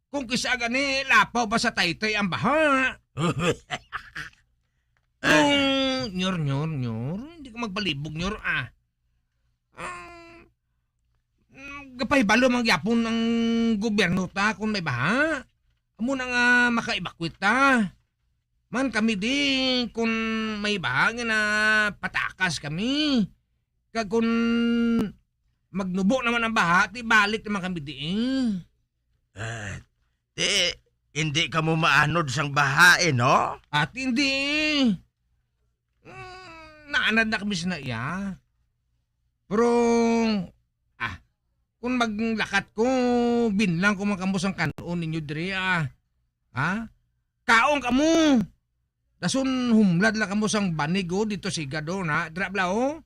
Kung kisa gani, lapaw pa sa taytay ang baha. Ay. Oh, Nyor, Nyor, Nyor. Hindi ka magpalibog, Nyor, ah. Ah, mm, gapahibalo man gyapon ang gobyerno ta kung may baha. Amo na nga maka-evacuate ta. Man kami di, kung may baha nga na patakas kami. Kag kung magnubo naman ang baha, ti balik naman kami di. Ah, ti, hindi kamo maanod sang baha, eh, no? At hindi. Mm, naanad na kami sa iya. Pero, ah, kung maglakat ko, binlang ko man kamo sang kan-on ninyo diri, ah. Ha? Kaon kamo. Dason humlad lang kamo sang banig, oh, dito sa igad, oh, na, dira bala, oh.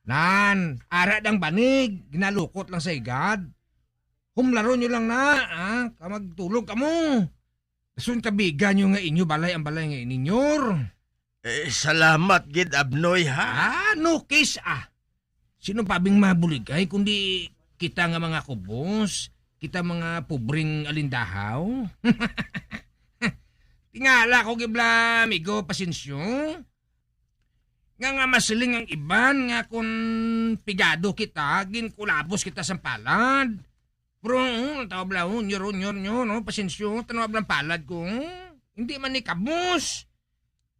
Nan, ara dang banig, ginalukot lang sa igad. Humlaron nyo lang na, ah, ka magtulog kamo. Dason kabiga nyo nga inyo balay ang balay nga ini, Nyor. Eh, salamat gid, Abnoy, ha? Ah, no case, ah. Sino pa bing mabuligay kundi kita nga mga kubos, kita mga pobreng alindahaw? Tingala ko gid bala, amigo, Pasencio. Nga, nga masiling ang iban nga kun pigado kita, ginkulabos kita sang palad. Pero, oh, ang tawag bala, oh, nyor, nyor, nyor, no? Pasencio, tanaw bala ang palad ko, oh. Hindi man ni kabos.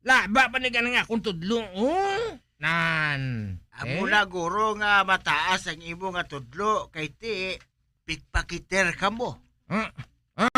Laba pa ni ganang akong tudlo, oh. Nan. Amo Eh? na, guro, nga mataas ang imo nga tudlo, kay ti, pickpocketer ka mo. Ah. Ah.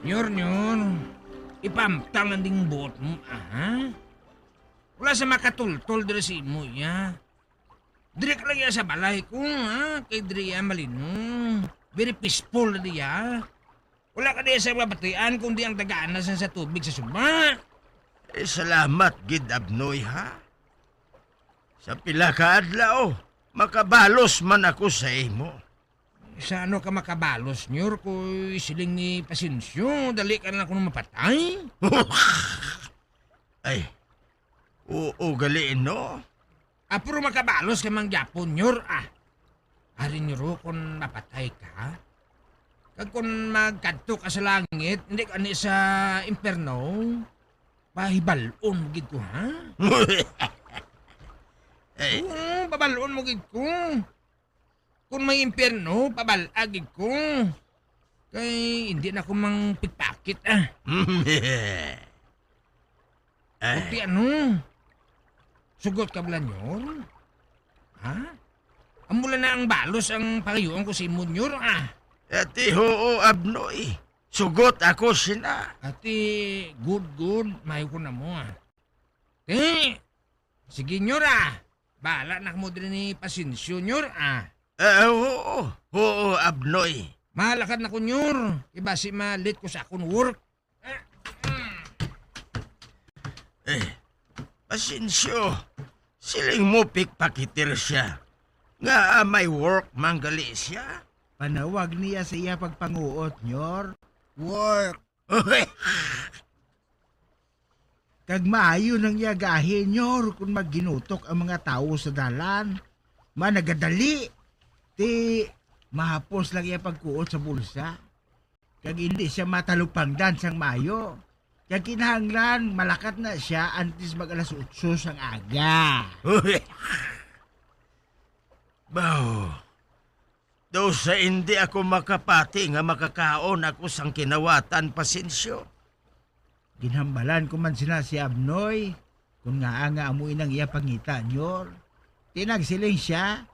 Nyor, Nyor, ipamtang ang ding buot mo, ah, ha? Wala sa makatultol diri sa imo, iya. Diri ka lang iya sa balay ko, ha? Kay diri iya malino. Very peaceful na diya. Wala ka diya sa mabatian, kundi ang daganas sa tubig sa suba. Eh, salamat gid, Abnoy, ha? Sa pila ka adlaw, makabalos man ako sa imo. Sa ano ka makabalos, Nyor, kung siling ni Pasencio, dali ka na kuno mapatay? Ay, oo gali, no? Ah, pero makabalos ka man gyapon, Nyor, ah. Ari, Nyor, kung mapatay ka, kag kung magkadto ka sa langit, hindi ka ni sa impyerno, pahibal-on mo gid ko, ha? Eh. Oo, pabal-on mo gid ko. Kung may impyerno, pabal-a gid ko. Kay hindi na ko mang pikpakit, ah. Eh. Ti ano? Sugot ka bala, Nyor? Ha? Amo lang na ang balos ang pangayuan ko sa imo, Nyor, ah. Ati, oo, Abnoy. Sugot ako sina. Ati, good, good. Mayo ko na mo, ah. Ti, sige, Nyor, ah. Bahala na mo diri ni Pasencio, Nyor, ah. Eh, oo, oo, Abnoy. Malakad na ko, Nyor. Kay basi ma-late ko sa akon work. Eh, Pasencio, siling mo pikpakitir siya. Nga, ah, may work man gali siya? Panawag niya sa iya pagpanguot, Nyor. Work. Kag maayo nang iya gahi, Nyor, kung magginutok ang mga tawo sa dalan. Managadali, ti mahapos lang iya pagkuot sa bulsa. Kag hindi siya matalupangdan sang maayo. Kag kinahanglan malakat na sia antes mag alas otso sang aga. Baw, daw sa hindi ako makapati nga makakaon ako sang kinawatan, Pasencio. Ginhambalan ko man sina si Abnoy, kung ngaa nga amo inang iya pangita, Nyor. Ti nagsiling sia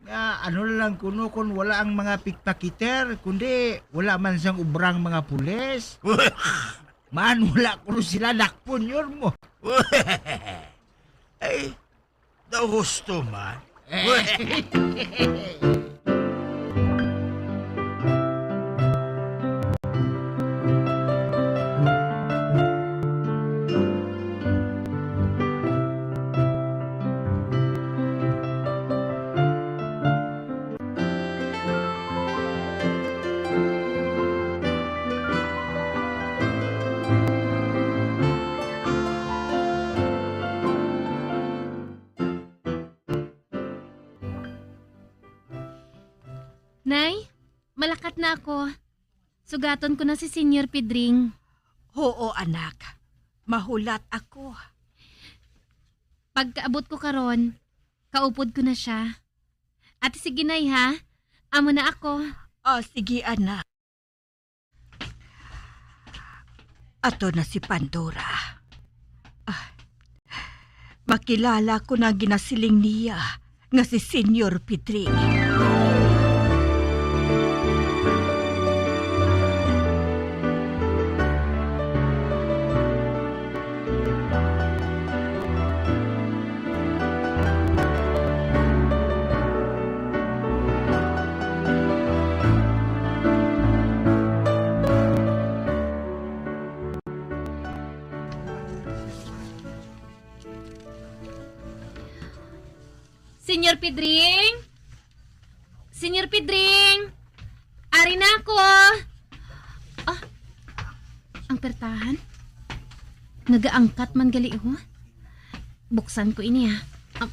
nga ano na lang kuno kung wala ang mga pickpocketer, kundi wala man sang obrang mga pulis. Man, wala kuno sila dakpon, Nyor mo. Ay, daw husto man. Eh. Nay, malakat na ako. Sugaton ko na si Senyor Pedring. Huo, anak. Mahulat ako. Pagkaabot ko karon, kaupod ko na sia. Ati, sige, Nay, ha? Amo na ako. O, sige, anak. Ato na si Pandora. Ah, makilala ko na ang ginasiling niya nga si Senyor Pedring. Senyor Pedring? Senyor Pedring? Ari na ako. Ah, ang pertahan? Nagaangkat man gali, oh. Buksan ko ini, ah. Ah.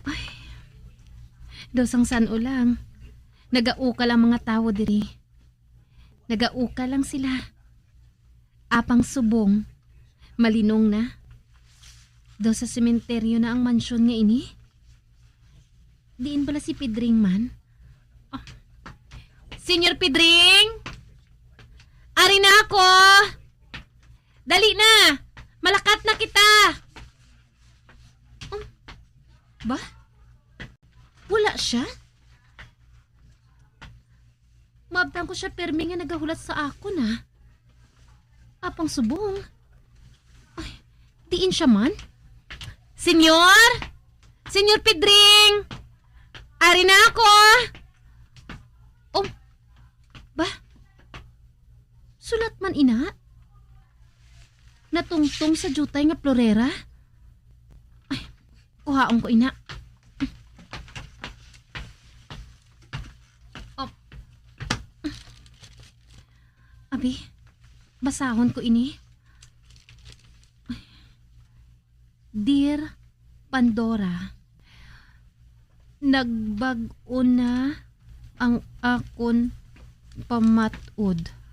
Ay. Daw sang san-o lang. Nagaukal ang mga tawo diri. Nagaukal lang sila. Apang subong, malinong na. Daw sa sementeryo na ang mansyon nga ini. Diin bala si Pedring man? Ah. Senyor Pedring! Ari na ako! Dali na! Malakat na kita! Um, ba? Wala sia? Maabtan ko sia pirmi nga nagahulat sa akon, ah. Apang subong. Ay, diin sia man? Senyor? Senyor Pedring! Ari na ako! Oh, ba? Sulat man ina. Natungtong sa diutay nga plorera. Ay, kuhaon ko ina. Oh. Abi, basahon ko ini. Dear Pandora, nagbag-o na ang akon pamat-od.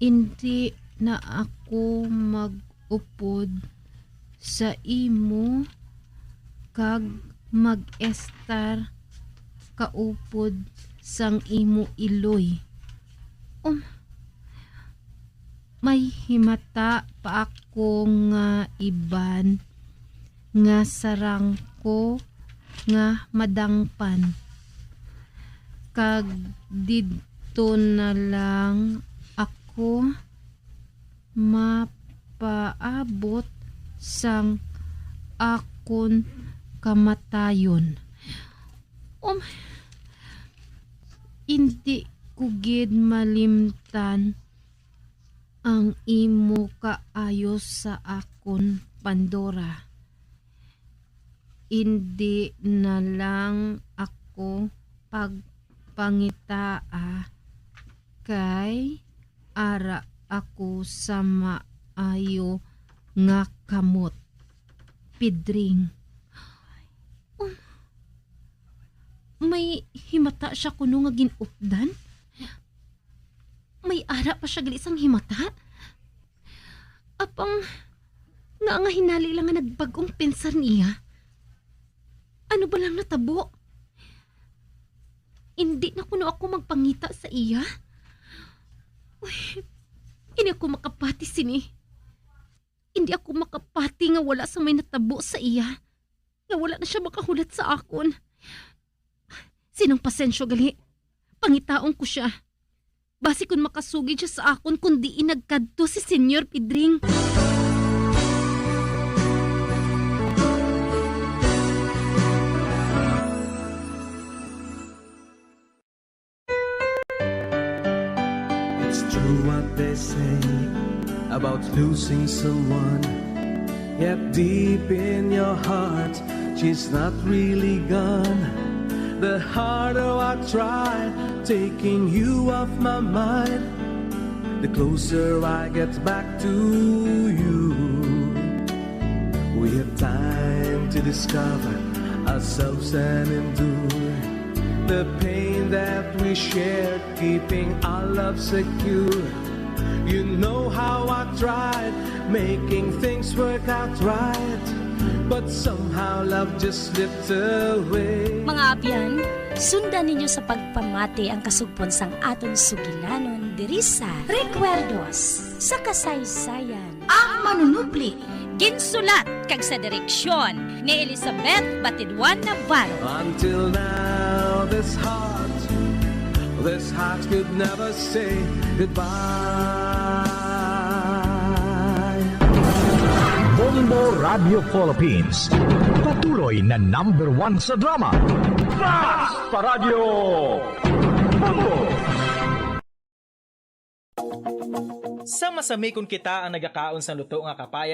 Indi na ako mag-upod sa imo kag mag-estar kaupod sang imo iloy. Um, may himata pa ako nga iban nga sarang ko nga madangpan. Kag didto na lang ako mapaabot sang akon kamatayon. Um, indi ko gid malimtan ang imo kaayo sa akon, Pandora. Indi na lang ako pagpangitaa kay ara ako sa maayo nga kamot. Pidring. Um, may himata siya kuno nga gin-updan? May ara pa siya gali sang himata? Apang, nga nga hinali lang nga nagbag-ong pensar niya? Ano ba lang natabo? Indi na kuno ako magpangita sa iya? Uy, indi ako makapati sini. Indi ako makapati nga wala sa may natabo sa iya, nga wala na siya makahulat sa akon. Sinang Pasensyo gali, pangitaon ko siya. Basi kun makasugid siya sa akon kun diin nagkadto si Senyor Pidring. It's true what they say about losing someone. Yet deep in your heart, she's not really gone. The harder I try taking you off my mind, the closer I get back to you. We have time to discover ourselves and endure the pain that we shared, keeping our love secure. You know how I tried making things work out right, but somehow love just slipped away. Mga abyan, sundan ninyo sa pagpamati ang kasugpon sang aton sugilanon diri sa Recuerdos sa Kasaysayan. Ang Manunubli. Ginsulat kag sa direksyon ni Elizabeth Batiduan Navarro. Until now, this heart, this heart could never say goodbye. Bombo Radio Philippines. Patuloy na number one sa drama. Basta Radio Bombo! Sama-sami kon kita ang nagakaon sang luto nga kapaya,